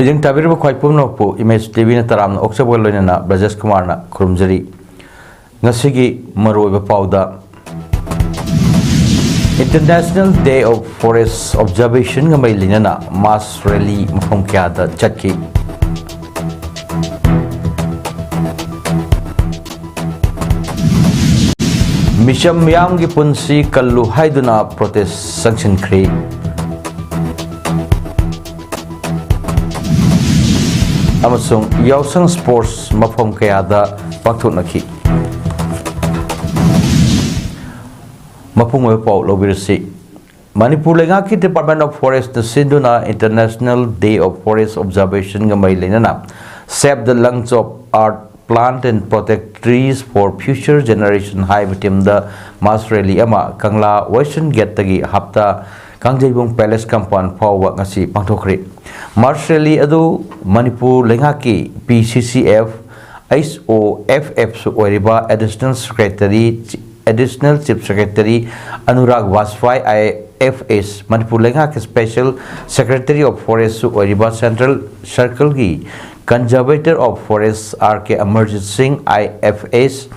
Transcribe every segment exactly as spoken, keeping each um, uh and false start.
ꯌꯦꯡ ꯇꯥꯕꯤꯔꯤꯕ ꯈ꯭ꯋꯥꯏ ꯄꯨꯝꯅꯃꯛꯄꯨ ꯏꯃꯦꯖ ꯇꯤꯚꯤꯅ ꯇꯔꯥꯝꯅ ꯑꯣꯛꯆꯕꯒ ꯂꯣꯏꯅꯅ ꯕ꯭ꯔꯖꯦꯁ ꯀꯨꯃꯥꯔꯅ ꯈꯨꯔꯨꯝꯖꯔꯤ꯫ ꯉꯁꯤꯒꯤ ꯃꯔꯨꯑꯣꯏꯕ ꯄꯥꯎꯗ, International Day of Forest Observationꯒ ꯃꯔꯤ ꯂꯩꯅꯅ mass rally ꯃꯐꯝ ꯀꯌꯥꯗ ꯆꯠꯈꯤ꯫ ꯃꯤꯆꯝ ꯃꯤꯌꯥꯝꯒꯤ ꯄꯨꯟꯁꯤ ꯀꯜꯂꯨ ꯍꯥꯏꯗꯨꯅ protest ꯆꯪꯁꯤꯟꯈ꯭ꯔꯤ꯫ ꯑꯃꯁꯨꯡ ꯌꯥꯎꯁꯪ sports ꯃꯐꯝ ꯀꯌꯥꯗ ꯄꯥꯡꯊꯣꯛꯅꯈꯤ꯫ ꯃꯄꯨꯡ ꯑꯣꯏꯕ ꯄꯥꯎ ꯂꯧꯕꯤꯔꯁꯤ꯫ ꯃꯅꯤꯄꯨꯔ ꯂꯩꯉꯥꯛꯀꯤ Department of Forestꯅ ꯁꯤꯟꯗꯨꯅ International Day of Forest Observationꯒ ꯃꯔꯤ ꯂꯩꯅꯅ Save the Lungs of Earth, Plant and Protect Trees for Future Generation ꯍꯥꯏꯕ themeꯗ mass rally ꯑꯃ ꯀꯪꯂꯥ Western Gateꯇꯒꯤ ꯍꯞꯇꯥ ꯀꯥꯡꯖꯩꯕꯨꯡ Palace compound ꯐꯥꯎꯕ ꯉꯁꯤ ꯄꯥꯡꯊꯣꯛꯈ꯭ꯔꯦ꯫ Mass rally ꯑꯗꯨ ꯃꯅꯤꯄꯨꯔ ꯂꯩꯉꯥꯛꯀꯤ P C C F, H O F Fꯁꯨ ꯑꯣꯏꯔꯤꯕ Additional Secretary, Additional Chief Secretary Anurag ꯕꯥꯖꯄꯥꯏ, I F S, Manipur ꯂꯩꯉꯥꯛꯀꯤ Special Secretary of Forestꯁꯨ ꯑꯣꯏꯔꯤꯕ Central Circleꯒꯤ Conservator of Forest R K Amarjeet ꯁꯤꯡ, I F S,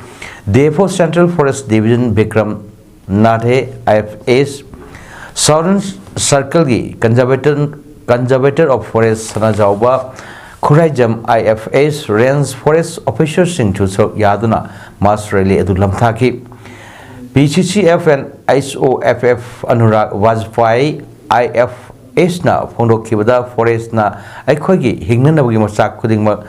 D F O Central Forest Division Bikram ꯅꯥꯊꯦ, I F S, Southern Circleꯒꯤ Conservator, Conservator of Forest Sanajaoba Khuraijam, I F S, Range Forest Officerꯁꯤꯡꯁꯨ ꯁꯔꯨꯛ ꯌꯥꯗꯨꯅ mass rally ꯑꯗꯨ ꯂꯝꯊꯥꯈꯤ꯫ P C C F and H O F F Anurag ꯕꯥꯖꯄꯥꯏ, I F Sꯅ ꯐꯣꯡꯗꯣꯛꯈꯤꯕꯗ, Forestꯅ ꯑꯩꯈꯣꯏꯒꯤ ꯍꯤꯡꯅꯅꯕꯒꯤ ꯃꯆꯥꯛ ꯈꯨꯗꯤꯡꯃꯛ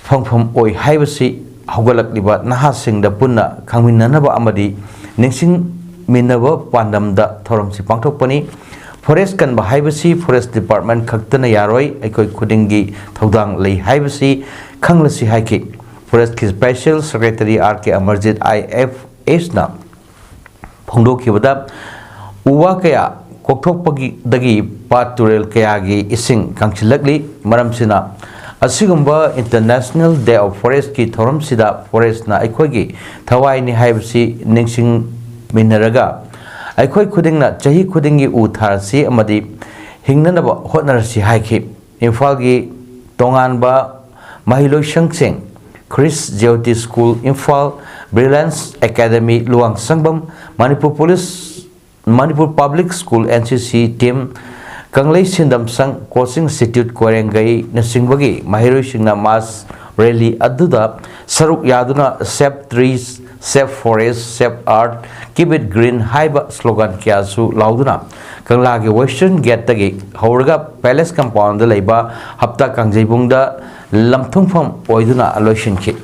ꯐꯪꯐꯝ ꯑꯣꯏ ꯍꯥꯏꯕꯁꯤ ꯍꯧꯒꯠꯂꯛꯂꯤꯕ ꯅꯍꯥꯁꯤꯡꯗ ꯄꯨꯟꯅ ꯈꯪꯃꯤꯟꯅꯅꯕ ꯑꯃꯗꯤ ꯅꯤꯡꯁꯤꯡꯃꯤꯟꯅꯕ ꯄꯥꯟꯗꯝꯗ ꯊꯧꯔꯝꯁꯤ ꯄꯥꯡꯊꯣꯛꯄꯅꯤ꯫ Forest ꯀꯟꯕ ꯍꯥꯏꯕꯁꯤ Forest Department ꯈꯛꯇꯅ ꯌꯥꯔꯣꯏ, ꯑꯩꯈꯣꯏ ꯈꯨꯗꯤꯡꯒꯤ ꯊꯧꯗꯥꯡ ꯂꯩ ꯍꯥꯏꯕꯁꯤ ꯈꯪꯂꯁꯤ ꯍꯥꯏꯈꯤ꯫ Forestꯀꯤ Special Secretary R K Amarjeet, I F Sꯅ ꯐꯣꯡꯗꯣꯛꯈꯤꯕꯗ, ꯎ ꯋꯥ ꯀꯌꯥ ꯀꯣꯛꯊꯣꯛꯄꯗꯒꯤ ꯄꯥꯠ ꯇꯨꯔꯦꯜ ꯀꯌꯥꯒꯤ ꯏꯁꯤꯡ ꯀꯪꯁꯤꯜꯂꯛꯂꯤ꯫ ꯃꯔꯝꯁꯤꯅ, ꯑꯁꯤꯒꯨꯝꯕ International Day of Forestꯀꯤ ꯊꯧꯔꯝꯁꯤꯗ Forestꯅ ꯑꯩꯈꯣꯏꯒꯤ ꯊꯋꯥꯏꯅꯤ ꯍꯥꯏꯕꯁꯤ ꯅꯤꯡꯁꯤꯡꯃꯤꯟꯅꯔꯒ, ꯑꯩꯈꯣꯏ ꯈꯨꯗꯤꯡꯅ ꯆꯍꯤ ꯈꯨꯗꯤꯡꯒꯤ ꯎ ꯊꯥꯔꯁꯤ ꯑꯃꯗꯤ ꯍꯤꯡꯅꯅꯕ ꯍꯣꯠꯅꯔꯁꯤ ꯍꯥꯏꯈꯤ꯫ ꯏꯝꯐꯥꯜꯒꯤ ꯇꯣꯉꯥꯟꯕ ꯃꯍꯩꯂꯣꯏꯁꯪꯁꯤꯡ, Christ Jyoti school Imphal, brilliant academy Luwangsangbam, Manipur police, Manipur public school, N C C team, ꯀꯪꯂꯩ ꯁꯤꯟꯗꯝ ꯁꯪ, ꯀꯣꯆꯤꯡ ꯏꯟꯁꯇꯤꯇ꯭ꯌꯨꯠ ꯀꯣꯏꯔꯦꯡꯒꯩꯅꯆꯤꯡꯕꯒꯤ ꯃꯍꯩꯔꯣꯏꯁꯤꯡꯅ ꯃꯥꯁ ꯔꯦꯂꯤ ꯑꯗꯨꯗ ꯁꯔꯨꯛ ꯌꯥꯗꯨꯅ Save Trees, Save Forest, Save Earth, Keep It Green ꯍꯥꯏꯕ ꯁ꯭ꯂꯣꯒꯥꯟ ꯀꯌꯥꯁꯨ ꯂꯥꯎꯗꯨꯅ ꯀꯪꯂꯥꯒꯤ ꯋꯦꯁꯇꯔꯟ ꯒꯦꯠꯇꯒꯤ ꯍꯧꯔꯒ ꯄꯦꯂꯦꯁ ꯀꯝꯄꯥꯎꯟꯗ ꯂꯩꯕ ꯍꯞꯇꯥ ꯀꯥꯡꯖꯩꯕꯨꯡꯗ ꯂꯝꯊꯨꯡꯐꯝ ꯑꯣꯏꯗꯨꯅ ꯂꯣꯏꯁꯤꯟꯈꯤ꯫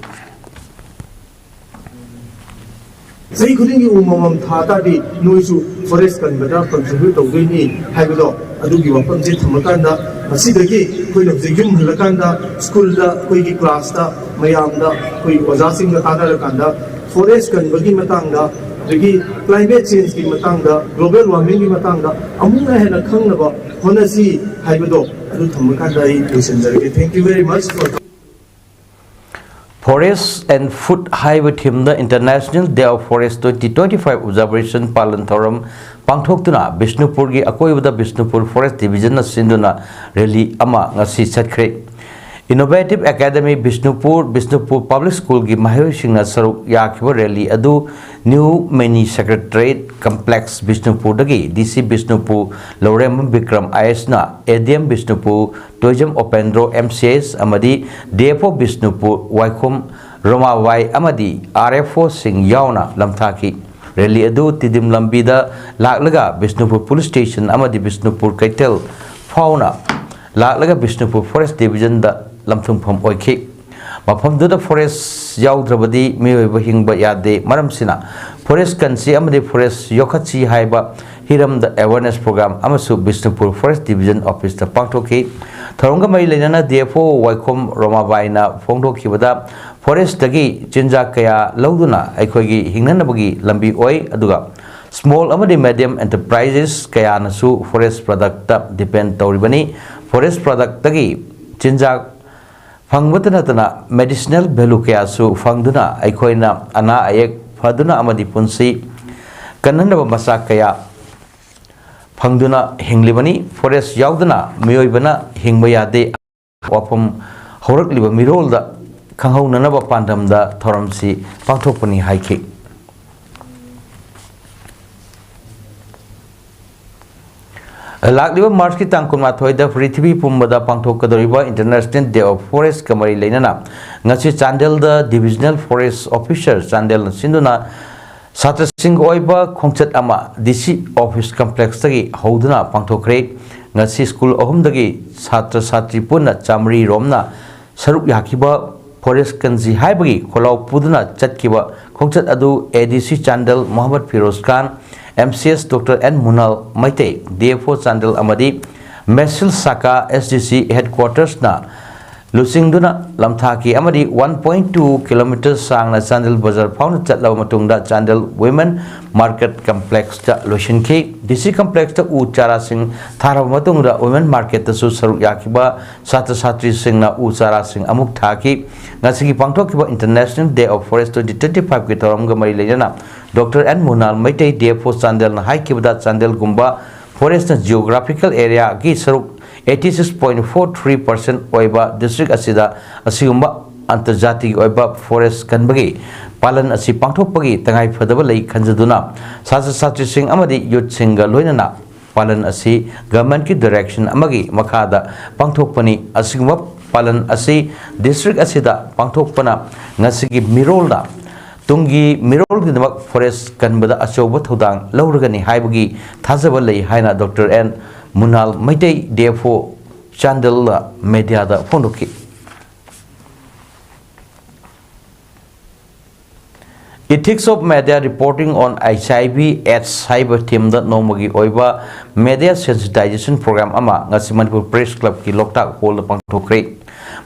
ꯆꯍꯤ ꯈꯨꯗꯤꯡꯒꯤ ꯎ ꯑꯃꯃꯝ ꯊꯥ ꯇꯥꯔꯗꯤ ꯅꯣꯏꯁꯨ ꯐꯣꯔꯦꯁ ꯀꯟꯕꯗ ꯀꯟꯇ꯭ꯔꯤꯕ꯭ꯌꯨꯠ ꯇꯧꯗꯣꯏꯅꯤ ꯍꯥꯏꯕꯗꯣ, ꯑꯗꯨꯒꯤ ꯋꯥꯐꯝꯁꯦ ꯊꯝꯃꯀꯥꯟꯗ, ꯉꯁꯤꯗꯒꯤ ꯑꯩꯈꯣꯏꯅ ꯍꯧꯖꯤꯛ ꯌꯨꯝ ꯍꯜꯂꯀꯥꯟꯗ ꯁ꯭ꯀꯨꯜꯗ, ꯑꯩꯈꯣꯏꯒꯤ ꯀ꯭ꯂꯥꯁꯇ, ꯃꯌꯥꯝꯗ, ꯑꯩꯈꯣꯏ ꯑꯣꯖꯥꯁꯤꯡꯒ ꯇꯥꯟꯅꯔꯀꯥꯟꯗ ꯐꯣꯔꯦꯁ ꯀꯟꯕꯒꯤ ꯃꯇꯥꯡꯗ, ꯑꯗꯒꯤ ꯀ꯭ꯂꯥꯏꯃꯦꯠ ꯆꯦꯟꯖꯀꯤ ꯃꯇꯥꯡꯗ, ꯒ꯭ꯂꯣꯕꯦꯜ ꯋꯥꯔꯃꯤꯡꯒꯤ ꯃꯇꯥꯡꯗ ꯑꯃꯨꯛꯅ ꯍꯦꯟꯅ ꯈꯪꯅꯕ ꯍꯣꯠꯅꯁꯤ ꯍꯥꯏꯕꯗꯣ, ꯑꯗꯨ ꯊꯝꯃꯀꯥꯟꯗ ꯑꯩ ꯂꯣꯏꯁꯤꯟꯖꯔꯒꯦ꯫ Thank you very much for Forest and Food ꯍꯥꯏꯕ ꯊꯤꯝꯗ International Day of Forest twenty twenty five observation ꯄꯥꯂꯟ ꯊꯧꯔꯝ ꯄꯥꯡꯊꯣꯛꯇꯨꯅ ꯕꯤꯁꯅꯨꯄꯨꯔꯒꯤ ꯑꯀꯣꯏꯕꯗ ꯕꯤꯁꯅꯨꯄꯨꯔ ꯐꯣꯔꯦꯁ ꯗꯤꯕꯤꯖꯟꯅ ꯁꯤꯟꯗꯨꯅ ꯔꯦꯂꯤ ꯑꯃ ꯉꯁꯤ ꯆꯠꯈ꯭ꯔꯦ꯫ Innovative Academy Bishnupur, Bishnupur public ꯁ꯭ꯀꯨꯜꯒꯤ ꯃꯍꯩꯔꯣꯏꯁꯤꯡꯅ ꯁꯔꯨꯛ ꯌꯥꯈꯤꯕ ꯔꯦꯂꯤ ꯑꯗꯨ ꯅ꯭ꯌꯨ ꯃꯤꯅꯤ ꯁꯦꯀ꯭ꯔꯦꯇꯔꯤꯌꯦꯠ ꯀꯝꯄ꯭ꯂꯦꯛꯁ ꯕꯤꯁꯅꯨꯄꯨꯔꯗꯒꯤ D C Bishnupur Lourembam Bikram I ꯑꯦꯁꯅ A D M Bishnupur, Toijam Opendro M C S ꯑꯃꯗꯤ ꯗꯤ ꯑꯦꯐ ꯑꯣ ꯕꯤꯁꯅꯨꯄꯨꯔ ꯋꯥꯏꯈꯣꯝ ꯔꯣꯃꯥꯕꯥꯏ ꯑꯃꯗꯤ ꯑꯥꯔ ꯑꯦꯐ ꯑꯣꯁꯤꯡ ꯌꯥꯎꯅ ꯂꯝꯊꯥꯈꯤ꯫ ꯔꯦꯂꯤ ꯑꯗꯨ ꯇꯤꯗꯤꯝ ꯂꯝꯕꯤꯗ ꯂꯥꯛꯂꯒ ꯕꯤꯁꯅꯨꯄꯨꯔ ꯄꯨꯂꯤꯁ ꯁ꯭ꯇꯦꯁꯟ ꯑꯃꯗꯤ ꯕꯤꯁꯅꯨꯄꯨꯔ ꯀꯩꯊꯦꯜ ꯐꯥꯎꯅ ꯂꯥꯛꯂꯒ ꯕꯤꯁꯅꯨꯄꯨꯔ ꯐꯣꯔꯦꯁ ꯗꯤꯕꯤꯖꯟꯗ ꯂꯝꯊꯨꯡꯐꯝ ꯑꯣꯏꯈꯤ꯫ ꯃꯐꯝꯗꯨꯗ ꯐꯣꯔꯦꯁ ꯌꯥꯎꯗ꯭ꯔꯕꯗꯤ ꯃꯤꯑꯣꯏꯕ ꯍꯤꯡꯕ ꯌꯥꯗꯦ꯫ ꯃꯔꯝꯁꯤꯅ ꯐꯣꯔꯦꯁ ꯀꯟꯁꯤ ꯑꯃꯗꯤ ꯐꯣꯔꯦꯁ ꯌꯣꯛꯈꯠꯁꯤ ꯍꯥꯏꯕ ꯍꯤꯔꯝꯗ ꯑꯦꯋꯥꯔꯅꯦꯁ ꯄ꯭ꯔꯣꯒ꯭ꯔꯥꯝ ꯑꯃꯁꯨ ꯕꯤꯁꯅꯨꯄꯨꯔ ꯐꯣꯔꯦꯁ ꯗꯤꯕꯤꯖꯟ ꯑꯣꯐꯤꯁꯇ ꯄꯥꯡꯊꯣꯛꯈꯤ꯫ ꯊꯧꯔꯝꯒ ꯃꯔꯤ ꯂꯩꯅꯅ ꯗꯤ ꯑꯦꯐ ꯑꯣ ꯋꯥꯏꯈꯣꯝ ꯔꯣꯃꯥꯕꯥꯏꯅ ꯐꯣꯡꯗꯣꯛꯈꯤꯕꯗ, ꯐꯣꯔꯦꯁꯇꯒꯤ ꯆꯤꯟꯖꯥꯛ ꯀꯌꯥ ꯂꯧꯗꯨꯅ ꯑꯩꯈꯣꯏꯒꯤ ꯍꯤꯡꯅꯅꯕꯒꯤ ꯂꯝꯕꯤ ꯑꯣꯏ, ꯑꯗꯨꯒ ꯁ꯭ꯃꯣꯜ ꯑꯃꯗꯤ ꯃꯦꯗꯤꯌꯝ ꯑꯦꯟꯇꯔꯄ꯭ꯔꯥꯏꯖꯦꯁ ꯀꯌꯥꯅꯁꯨ ꯐꯣꯔꯦꯁ ꯄ꯭ꯔꯗꯛꯇ ꯗꯤꯄꯦꯟ ꯇꯧꯔꯤꯕꯅꯤ꯫ ꯐꯣꯔꯦꯁ ꯄ꯭ꯔꯗꯛꯇꯒꯤ ꯆꯤꯟꯖꯥꯛ ꯐꯪꯕꯇ ꯅꯠꯇꯅ ꯃꯦꯗꯤꯁꯅꯦꯜ ꯚꯦꯂꯨ ꯀꯌꯥꯁꯨ ꯐꯪꯗꯨꯅ ꯑꯩꯈꯣꯏꯅ ꯑꯅꯥ ꯑꯌꯦꯛ ꯐꯗꯨꯅ ꯑꯃꯗꯤ ꯄꯨꯟꯁꯤ ꯀꯟꯅꯅꯕ ꯃꯆꯥꯛ ꯀꯌꯥ ꯐꯪꯗꯨꯅ ꯍꯤꯡꯂꯤꯕꯅꯤ꯫ ꯐꯣꯔꯦꯁ ꯌꯥꯎꯗꯅ ꯃꯤꯑꯣꯏꯕꯅ ꯍꯤꯡꯕ ꯌꯥꯗꯦ꯫ ꯋꯥꯐꯝ ꯍꯧꯔꯛꯂꯤꯕ ꯃꯤꯔꯣꯜꯗ ꯈꯪꯍꯧꯅꯅꯕ ꯄꯥꯟꯗꯝꯗ ꯊꯧꯔꯝꯁꯤ ꯄꯥꯡꯊꯣꯛꯄꯅꯤ ꯍꯥꯏꯈꯤ꯫ ꯂꯥꯛꯂꯤꯕ ꯃꯥꯔꯆꯀꯤ ꯇꯥꯡ ꯀꯨꯟꯃꯥꯊꯣꯏꯗ ꯄ꯭ꯔꯤꯊꯤꯕꯤ ꯄꯨꯝꯕꯗ ꯄꯥꯡꯊꯣꯛꯀꯗꯧꯔꯤꯕ International Day of Forestꯀ ꯃꯔꯤ ꯂꯩꯅꯅ ꯉꯁꯤ ꯆꯥꯟꯗꯦꯜꯗ Divisional Forest Officer ꯆꯥꯟꯗꯦꯜꯅ ꯁꯤꯟꯗꯨꯅ ꯁꯥꯇ꯭ꯔꯁꯤꯡꯒꯤ ꯑꯣꯏꯕ ꯈꯣꯡꯆꯠ ꯑꯃ ꯗꯤ ꯁꯤ ꯑꯣꯐꯤꯁ ꯀꯝꯄ꯭ꯂꯦꯛꯁꯇꯒꯤ ꯍꯧꯗꯨꯅ ꯄꯥꯡꯊꯣꯛꯈ꯭ꯔꯦ꯫ ꯉꯁꯤ ꯁ꯭ꯀꯨꯜ ꯑꯍꯨꯝꯗꯒꯤ ꯁꯥꯇ꯭ꯔ ꯁꯥꯇ꯭ꯔꯤ ꯄꯨꯟꯅ ꯆꯥꯃꯔꯤ ꯔꯣꯝꯅ ꯁꯔꯨꯛ ꯌꯥꯈꯤꯕ ꯐꯣꯔꯦꯁ ꯀꯟꯁꯤ ꯍꯥꯏꯕꯒꯤ ꯈꯣꯜꯂꯥꯎ ꯄꯨꯗꯨꯅ ꯆꯠꯈꯤꯕ ꯈꯣꯡꯆꯠ ꯑꯗꯨ A D C Chandel Mohammad Firoz Khan, M C S doctor N Munal Meitei, D F O Chandel ꯑꯃꯗꯤ ꯃꯦꯁꯤꯜ ꯁꯥꯀꯥ ꯑꯦꯁ ꯗꯤ ꯁꯤ ꯍꯦꯗꯀ꯭ꯋꯥꯇꯔꯁꯅ ꯂꯨꯆꯤꯡꯗꯨꯅ ꯂꯝꯊꯥꯈꯤ ꯑꯃꯗꯤ one point two kilometre ꯁꯥꯡꯅ ꯆꯥꯟꯗꯦꯜ ꯕꯖꯥꯔ ꯐꯥꯎꯅ ꯆꯠꯂꯕ ꯃꯇꯨꯡꯗ ꯆꯥꯟꯗꯦꯜ ꯋꯨꯃꯦꯟ ꯃꯥꯔꯀꯦꯠ ꯀꯝꯄ꯭ꯂꯦꯛꯁꯇ ꯂꯣꯏꯁꯤꯟꯈꯤ꯫ ꯗꯤ ꯁꯤ ꯀꯝꯄ꯭ꯂꯦꯛꯁꯇ ꯎ ꯆꯥꯔꯥꯁꯤꯡ ꯊꯥꯔꯕ ꯃꯇꯨꯡꯗ ꯋꯨꯃꯦꯟ ꯃꯥꯔꯀꯦꯠꯇꯁꯨ ꯁꯔꯨꯛ ꯌꯥꯈꯤꯕ ꯁꯥꯇ꯭ꯔ ꯁꯥꯇ꯭ꯔꯤꯁꯤꯡꯅ ꯎ ꯆꯥꯔꯥꯁꯤꯡ ꯑꯃꯨꯛ ꯊꯥꯈꯤ꯫ ꯉꯁꯤꯒꯤ ꯄꯥꯡꯊꯣꯛꯈꯤꯕ International Day of Forest twenty twenty fiveꯀꯤ ꯊꯧꯔꯝꯒ ꯃꯔꯤ ꯂꯩꯅꯅ doctor N Munal Meitei, D F O ꯆꯥꯟꯗꯦꯜꯅ ꯍꯥꯏꯈꯤꯕꯗ ꯆꯥꯟꯗꯦꯜꯒꯨꯝꯕ ꯐꯣꯔꯦꯁꯅ ꯖꯤꯑꯣꯒ꯭ꯔꯥꯐꯤꯀꯦꯜ ꯑꯦꯔꯤꯌꯥꯒꯤ ꯁꯔꯨꯛ eighty six point four three percent ꯑꯣꯏꯕ ꯗꯤꯁꯇ꯭ꯔꯤꯛ ꯑꯁꯤꯗ ꯑꯁꯤꯒꯨꯝꯕ ꯑꯟꯇꯔꯖꯥꯇꯤꯒꯤ ꯑꯣꯏꯕ ꯐꯣꯔꯦꯁ ꯀꯟꯕꯒꯤ ꯄꯥꯂꯟ ꯑꯁꯤ ꯄꯥꯡꯊꯣꯛꯄꯒꯤ ꯇꯉꯥꯏꯐꯗꯕ ꯂꯩ ꯈꯟꯖꯗꯨꯅ ꯁꯥꯇ꯭ꯔ ꯁꯥꯇ꯭ꯔꯤꯁꯤꯡ ꯑꯃꯗꯤ ꯌꯨꯠꯁꯤꯡꯒ ꯂꯣꯏꯅꯅ ꯄꯥꯂꯟ ꯑꯁꯤ ꯒꯚꯔꯟꯃꯦꯟꯠꯀꯤ ꯗꯥꯏꯔꯦꯛꯁꯟ ꯑꯃꯒꯤ ꯃꯈꯥꯗ ꯄꯥꯡꯊꯣꯛꯄꯅꯤ꯫ ꯑꯁꯤꯒꯨꯝꯕ ꯄꯥꯂꯟ ꯑꯁꯤ ꯗꯤꯁꯇ꯭ꯔꯤꯛ ꯑꯁꯤꯗ ꯄꯥꯡꯊꯣꯛꯄꯅ ꯉꯁꯤꯒꯤ ꯃꯤꯔꯣꯜꯗ ꯇꯨꯡꯒꯤ ꯃꯤꯔꯣꯜꯒꯤꯗꯃꯛ ꯐꯣꯔꯦꯁ ꯀꯟꯕꯗ ꯑꯆꯧꯕ ꯊꯧꯗꯥꯡ ꯂꯧꯔꯒꯅꯤ ꯍꯥꯏꯕꯒꯤ ꯊꯥꯖꯕ ꯂꯩ ꯍꯥꯏꯅ doctor N Munal Meitei, D F O ꯆꯥꯟꯗꯦꯜꯅ ꯃꯦꯗꯤꯌꯥꯗ ꯐꯣꯡꯗꯣꯛꯈꯤ꯫ Ethics of Media Reporting on H I V AIDS ꯍꯥꯏꯕ ꯊꯤꯝꯗ ꯅꯣꯡꯃꯒꯤ ꯑꯣꯏꯕ ꯃꯦꯗꯤꯌꯥ ꯁꯦꯟꯁꯤꯇꯥꯏꯖꯦꯁꯟ ꯄ꯭ꯔꯣꯒ꯭ꯔꯥꯝ ꯑꯃ ꯉꯁꯤ ꯃꯅꯤꯄꯨꯔ ꯄ꯭ꯔꯦꯁ ꯀ꯭ꯂꯕꯀꯤ ꯂꯣꯛꯇꯥꯛ ꯍꯣꯜꯗ ꯄꯥꯡꯊꯣꯛꯈ꯭ꯔꯦ꯫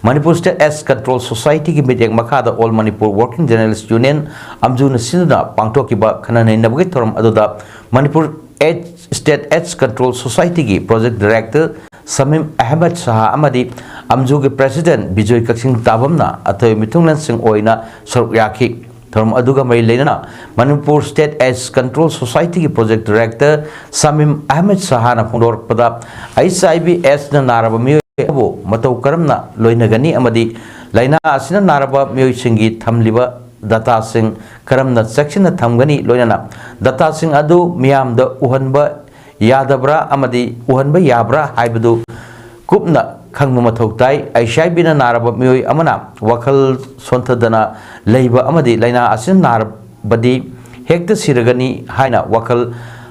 ꯃꯅꯤꯄꯨꯔ ꯁ꯭ꯇꯦꯠ AIDS ꯀꯟꯇ꯭ꯔꯣꯜ ꯁꯣꯁꯥꯏꯇꯤꯒꯤ ꯃꯤꯠꯌꯦꯡ ꯃꯈꯥꯗ All Manipur Working Journalist Union, ꯑꯝꯖꯨꯅ ꯁꯤꯟꯗꯨꯅ ꯄꯥꯡꯊꯣꯛꯈꯤꯕ ꯈꯟꯅ ꯅꯩꯅꯕꯒꯤ ꯊꯧꯔꯝ ꯑꯗꯨꯗ Manipur AIDS, state AIDS control ꯁꯣꯁꯥꯏꯇꯤꯒꯤ ꯄ꯭ꯔꯣꯖꯦꯛ ꯗꯥꯏꯔꯦꯛꯇꯔ ꯁꯃꯤꯝ ꯑꯍꯃꯗ ꯁꯍꯥ ꯑꯃꯗꯤ ꯑꯝꯖꯨꯒꯤ ꯄ꯭ꯔꯦꯁꯤꯗꯦꯟꯠ ꯕꯤꯖꯣꯏ ꯀꯛꯆꯤꯡ ꯇꯥꯕꯝꯅ ꯑꯊꯣꯏ ꯃꯤꯊꯨꯡꯂꯦꯟꯁꯤꯡ ꯑꯣꯏꯅ ꯁꯔꯨꯛ ꯌꯥꯈꯤ꯫ ꯊꯧꯔꯝ ꯑꯗꯨꯒ ꯃꯔꯤ ꯂꯩꯅꯅ ꯃꯅꯤꯄꯨꯔ ꯁ꯭ꯇꯦꯠ ꯑꯦꯗꯁ ꯀꯟꯇ꯭ꯔꯣꯜ ꯁꯣꯁꯥꯏꯇꯤꯒꯤ ꯄ꯭ꯔꯣꯖꯦꯛ ꯗꯥꯏꯔꯦꯛꯇꯔ ꯁꯃꯤꯝ ꯑꯍꯃꯦꯗ ꯁꯍꯥꯅ ꯐꯣꯡꯗꯣꯔꯛꯄꯗ, ꯑꯩꯆ ꯑꯥꯏ ꯚꯤ ꯑꯦꯗꯁꯅ ꯅꯥꯔꯕ ꯃꯤꯑꯣꯏ ꯑꯃꯕꯨ ꯃꯇꯧ ꯀꯔꯝꯅ ꯂꯣꯏꯅꯒꯅꯤ ꯑꯃꯗꯤ ꯂꯥꯏꯅꯥ ꯑꯁꯤꯅ ꯅꯥꯔꯕ ꯃꯤꯑꯣꯏꯁꯤꯡꯒꯤ ꯊꯝꯂꯤꯕ ꯗꯇꯥꯁꯤꯡ ꯀꯔꯝꯅ ꯆꯦꯛꯁꯤꯟꯅ ꯊꯝꯒꯅꯤ, ꯂꯣꯏꯅꯅ ꯗꯇꯥꯁꯤꯡ ꯑꯗꯨ ꯃꯤꯌꯥꯝꯗ ꯎꯍꯟꯕ ꯌꯥꯗꯕ꯭ꯔꯥ ꯑꯃꯗꯤ ꯎꯍꯟꯕ ꯌꯥꯕ꯭ꯔꯥ ꯍꯥꯏꯕꯗꯨ ꯀꯨꯞꯅ ꯈꯪꯕ ꯃꯊꯧ ꯇꯥꯏ꯫ ꯑꯩꯆ ꯑꯥꯏ ꯚꯤꯅ ꯅꯥꯔꯕ ꯃꯤꯑꯣꯏ ꯑꯃꯅ ꯋꯥꯈꯜ ꯁꯣꯟꯊꯗꯅ ꯂꯩꯕ ꯑꯃꯗꯤ ꯂꯥꯏꯅꯥ ꯑꯁꯤꯅ ꯅꯥꯔꯕꯗꯤ ꯍꯦꯛꯇ ꯁꯤꯔꯒꯅꯤ ꯍꯥꯏꯅ ꯋꯥꯈꯜ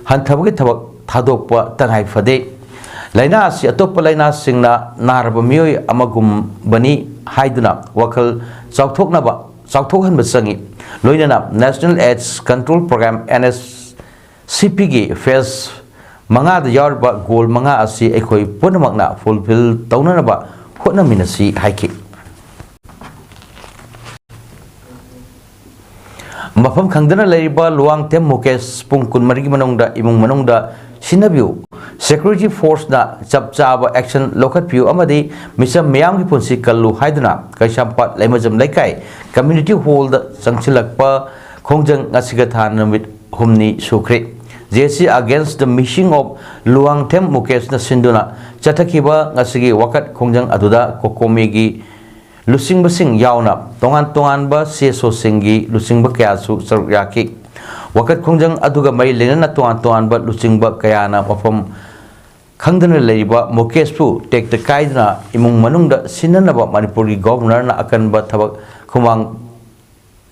ꯍꯟꯊꯕꯒꯤ ꯊꯕꯛ ꯊꯥꯗꯣꯛꯄ ꯇꯉꯥꯏ ꯐꯗꯦ꯫ ꯂꯥꯏꯅꯥ ꯑꯁꯤ ꯑꯇꯣꯞꯄ ꯂꯥꯏꯅꯥꯁꯤꯡꯅ ꯅꯥꯔꯕ ꯃꯤꯑꯣꯏ ꯑꯃꯒꯨꯝꯕꯅꯤ ꯍꯥꯏꯗꯨꯅ ꯋꯥꯈꯜ ꯆꯥꯎꯊꯣꯛꯅꯕ, ꯆꯥꯎꯊꯣꯛꯍꯟꯕ ꯆꯪꯏ꯫ ꯂꯣꯏꯅꯅ National AIDS Control Program, N S C ꯄꯤꯒꯤ ꯐꯦꯖ ꯃꯉꯥꯗ ꯌꯥꯎꯔꯤꯕ ꯒꯣꯜ ꯃꯉꯥ ꯑꯁꯤ ꯑꯩꯈꯣꯏ ꯄꯨꯝꯅꯃꯛꯅ ꯐꯨꯜꯐꯤꯜ ꯇꯧꯅꯅꯕ ꯍꯣꯠꯅꯃꯤꯟꯅꯁꯤ ꯍꯥꯏꯈꯤ꯫ ꯃꯐꯝ ꯈꯪꯗꯅ ꯂꯩꯔꯤꯕ ꯂꯨꯋꯥꯡꯊꯦꯝ ꯃꯨꯀꯦꯁ ꯄꯨꯡ ꯀꯨꯟꯃꯔꯤꯒꯤ ꯃꯅꯨꯡꯗ ꯏꯃꯨꯡ ꯃꯅꯨꯡꯗ ꯁꯤꯟꯅꯕꯤꯌꯨ꯫ ꯁꯦꯀ꯭ꯌꯨꯔꯤꯇꯤ ꯐꯣꯔꯁꯅ ꯆꯞ ꯆꯥꯕ ꯑꯦꯛꯁꯟ ꯂꯧꯈꯠꯄꯤꯌꯨ ꯑꯃꯗꯤ ꯃꯤꯆꯝ ꯃꯤꯌꯥꯝꯒꯤ ꯄꯨꯟꯁꯤ ꯀꯜꯂꯨ ꯍꯥꯏꯗꯨꯅ ꯀꯩꯁꯥꯝꯄꯥꯠ ꯂꯩꯃꯖꯝ ꯂꯩꯀꯥꯏ ꯀꯝꯃ꯭ꯌꯨꯅꯤꯇꯤ ꯍꯣꯜꯗ ꯆꯪꯁꯤꯜꯂꯛꯄ ꯈꯣꯡꯖꯪ ꯉꯁꯤꯒ ꯊꯥ ꯅꯨꯃꯤꯠ ꯍꯨꯝꯅꯤ ꯁꯨꯈ꯭ꯔꯦ꯫ J S C Against the Missing of ꯂꯨꯋꯥꯡꯊꯦꯝ ꯃꯨꯀꯦꯁꯅ ꯁꯤꯟꯗꯨꯅ ꯆꯠꯊꯈꯤꯕ ꯉꯁꯤꯒꯤ ꯋꯥꯀꯠ ꯈꯣꯡꯖꯪ ꯑꯗꯨꯗ ꯀꯣꯀꯣꯃꯤꯒꯤ ꯂꯨꯆꯤꯡꯕꯁꯤꯡ ꯌꯥꯎꯅ ꯇꯣꯉꯥꯟ ꯇꯣꯉꯥꯟꯕ ꯁꯤ ꯑꯦꯁ ꯑꯣꯁꯤꯡꯒꯤ ꯂꯨꯆꯤꯡꯕ ꯀꯌꯥꯁꯨ ꯁꯔꯨꯛ ꯌꯥꯈꯤ꯫ ꯋꯥꯀꯠ ꯈꯣꯡꯖꯪ ꯑꯗꯨꯒ ꯃꯔꯤ ꯂꯩꯅꯅ ꯇꯣꯉꯥꯟ ꯇꯣꯉꯥꯟꯕ ꯂꯨꯆꯤꯡꯕ ꯀꯌꯥꯅ ꯃꯐꯝ ꯈꯪꯗꯅ ꯂꯩꯔꯤꯕ ꯃꯨꯀꯦꯁꯄꯨ ꯇꯦꯛꯇ ꯀꯥꯏꯗꯅ ꯏꯃꯨꯡ ꯃꯅꯨꯡꯗ ꯁꯤꯟꯅꯅꯕ ꯃꯅꯤꯄꯨꯔꯒꯤ ꯒꯣꯚꯔꯅꯔꯅ ꯑꯀꯟꯕ ꯊꯕꯛ ꯈꯨꯃꯥꯡ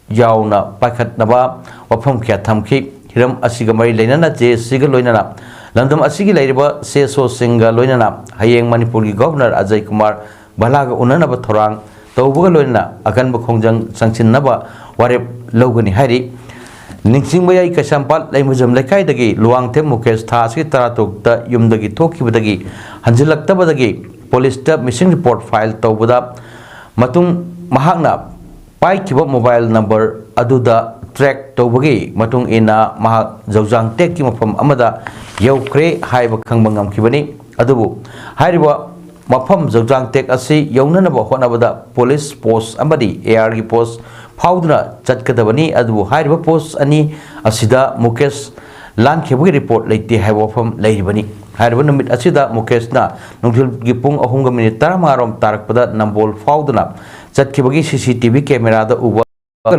ꯌꯥꯎꯅ ꯄꯥꯏꯈꯠꯅꯕ ꯋꯥꯐꯝ ꯀꯌꯥ ꯊꯝꯈꯤ꯫ ꯍꯤꯔꯝ ꯑꯁꯤꯒ ꯃꯔꯤ ꯂꯩꯅꯅ ꯖꯦ ꯑꯦꯁ ꯁꯤꯒ ꯂꯣꯏꯅꯅ ꯂꯝꯗꯝ ꯑꯁꯤꯒꯤ ꯂꯩꯔꯤꯕ ꯁꯤ ꯑꯦꯁ ꯑꯣꯁꯤꯡꯒ ꯂꯣꯏꯅꯅ ꯍꯌꯦꯡ ꯃꯅꯤꯄꯨꯔꯒꯤ ꯒꯣꯚꯔꯅꯔ ꯑꯖꯌ ꯀꯨꯃꯥꯔ ꯚꯜꯂꯥꯒ ꯎꯅꯅꯕ ꯊꯧꯔꯥꯡ ꯇꯧꯕꯒ ꯂꯣꯏꯅꯅ ꯑꯀꯟꯕ ꯈꯣꯡꯖꯪ ꯆꯪꯁꯤꯟꯅꯕ ꯋꯥꯔꯦꯞ ꯂꯧꯒꯅꯤ ꯍꯥꯏꯔꯤ꯫ ꯅꯤꯡꯁꯤꯡꯕ ꯌꯥꯏ, ꯀꯩꯁꯥꯝꯄꯥꯠ ꯂꯩꯃꯖꯝ ꯂꯩꯀꯥꯏꯗꯒꯤ ꯂꯨꯋꯥꯡꯊꯦꯝ ꯃꯨꯀꯦꯁ ꯊꯥ ꯑꯁꯤꯒꯤ ꯇꯔꯥꯇꯔꯨꯛꯇ ꯌꯨꯝꯗꯒꯤ ꯊꯣꯛꯈꯤꯕꯗꯒꯤ ꯍꯟꯖꯤꯜꯂꯛꯇꯕꯗꯒꯤ ꯄꯨꯂꯤꯁꯇ ꯃꯤꯁꯤꯡ ꯔꯤꯄꯣꯔꯠ ꯐꯥꯏꯜ ꯇꯧꯕꯗ ꯃꯇꯨꯡ ꯃꯍꯥꯛꯅ ꯄꯥꯏꯈꯤꯕ ꯃꯣꯕꯥꯏꯜ ꯅꯝꯕꯔ ꯑꯗꯨꯗ ꯇ꯭ꯔꯦꯛ ꯇꯧꯕꯒꯤ ꯃꯇꯨꯡ ꯏꯟꯅ ꯃꯍꯥꯛ ꯖꯧꯖꯥꯡ ꯇꯦꯛꯀꯤ ꯃꯐꯝ ꯑꯃꯗ ꯌꯧꯈ꯭ꯔꯦ ꯍꯥꯏꯕ ꯈꯪꯕ ꯉꯝꯈꯤꯕꯅꯤ꯫ ꯑꯗꯨꯕꯨ ꯍꯥꯏꯔꯤꯕ ꯃꯐꯝ ꯖꯧꯖꯥꯡ ꯇꯦꯛ ꯑꯁꯤ ꯌꯧꯅꯅꯕ ꯍꯣꯠꯅꯕꯗ ꯄꯨꯂꯤꯁ ꯄꯣꯁ ꯑꯃꯗꯤ ꯑꯦ ꯑꯥꯔꯒꯤ ꯄꯣꯁ ꯐꯥꯎꯗꯨꯅ ꯆꯠꯀꯗꯕꯅꯤ꯫ ꯑꯗꯨꯕꯨ ꯍꯥꯏꯔꯤꯕ ꯄꯣꯁ ꯑꯅꯤ ꯑꯁꯤꯗ ꯃꯨꯀꯦꯁ ꯂꯥꯟꯈꯤꯕꯒꯤ ꯔꯤꯄꯣꯔꯠ ꯂꯩꯇꯦ ꯍꯥꯏꯕ ꯋꯥꯐꯝ ꯂꯩꯔꯤꯕꯅꯤ꯫ ꯍꯥꯏꯔꯤꯕ ꯅꯨꯃꯤꯠ ꯑꯁꯤꯗ ꯃꯨꯀꯦꯁꯅ ꯅꯨꯡꯊꯤꯜꯒꯤ ꯄꯨꯡ ꯑꯍꯨꯝꯒ ꯃꯤꯅꯤꯠ ꯇꯔꯥꯃꯉꯥꯔꯣꯝ ꯇꯥꯔꯛꯄꯗ ꯅꯝꯕꯣꯜ ꯐꯥꯎꯗꯨꯅ ꯆꯠꯈꯤꯕꯒꯤ ꯁꯤ ꯁꯤ ꯇꯤ ꯚꯤ ꯀꯦꯃꯦꯔꯥꯗ ꯎꯕ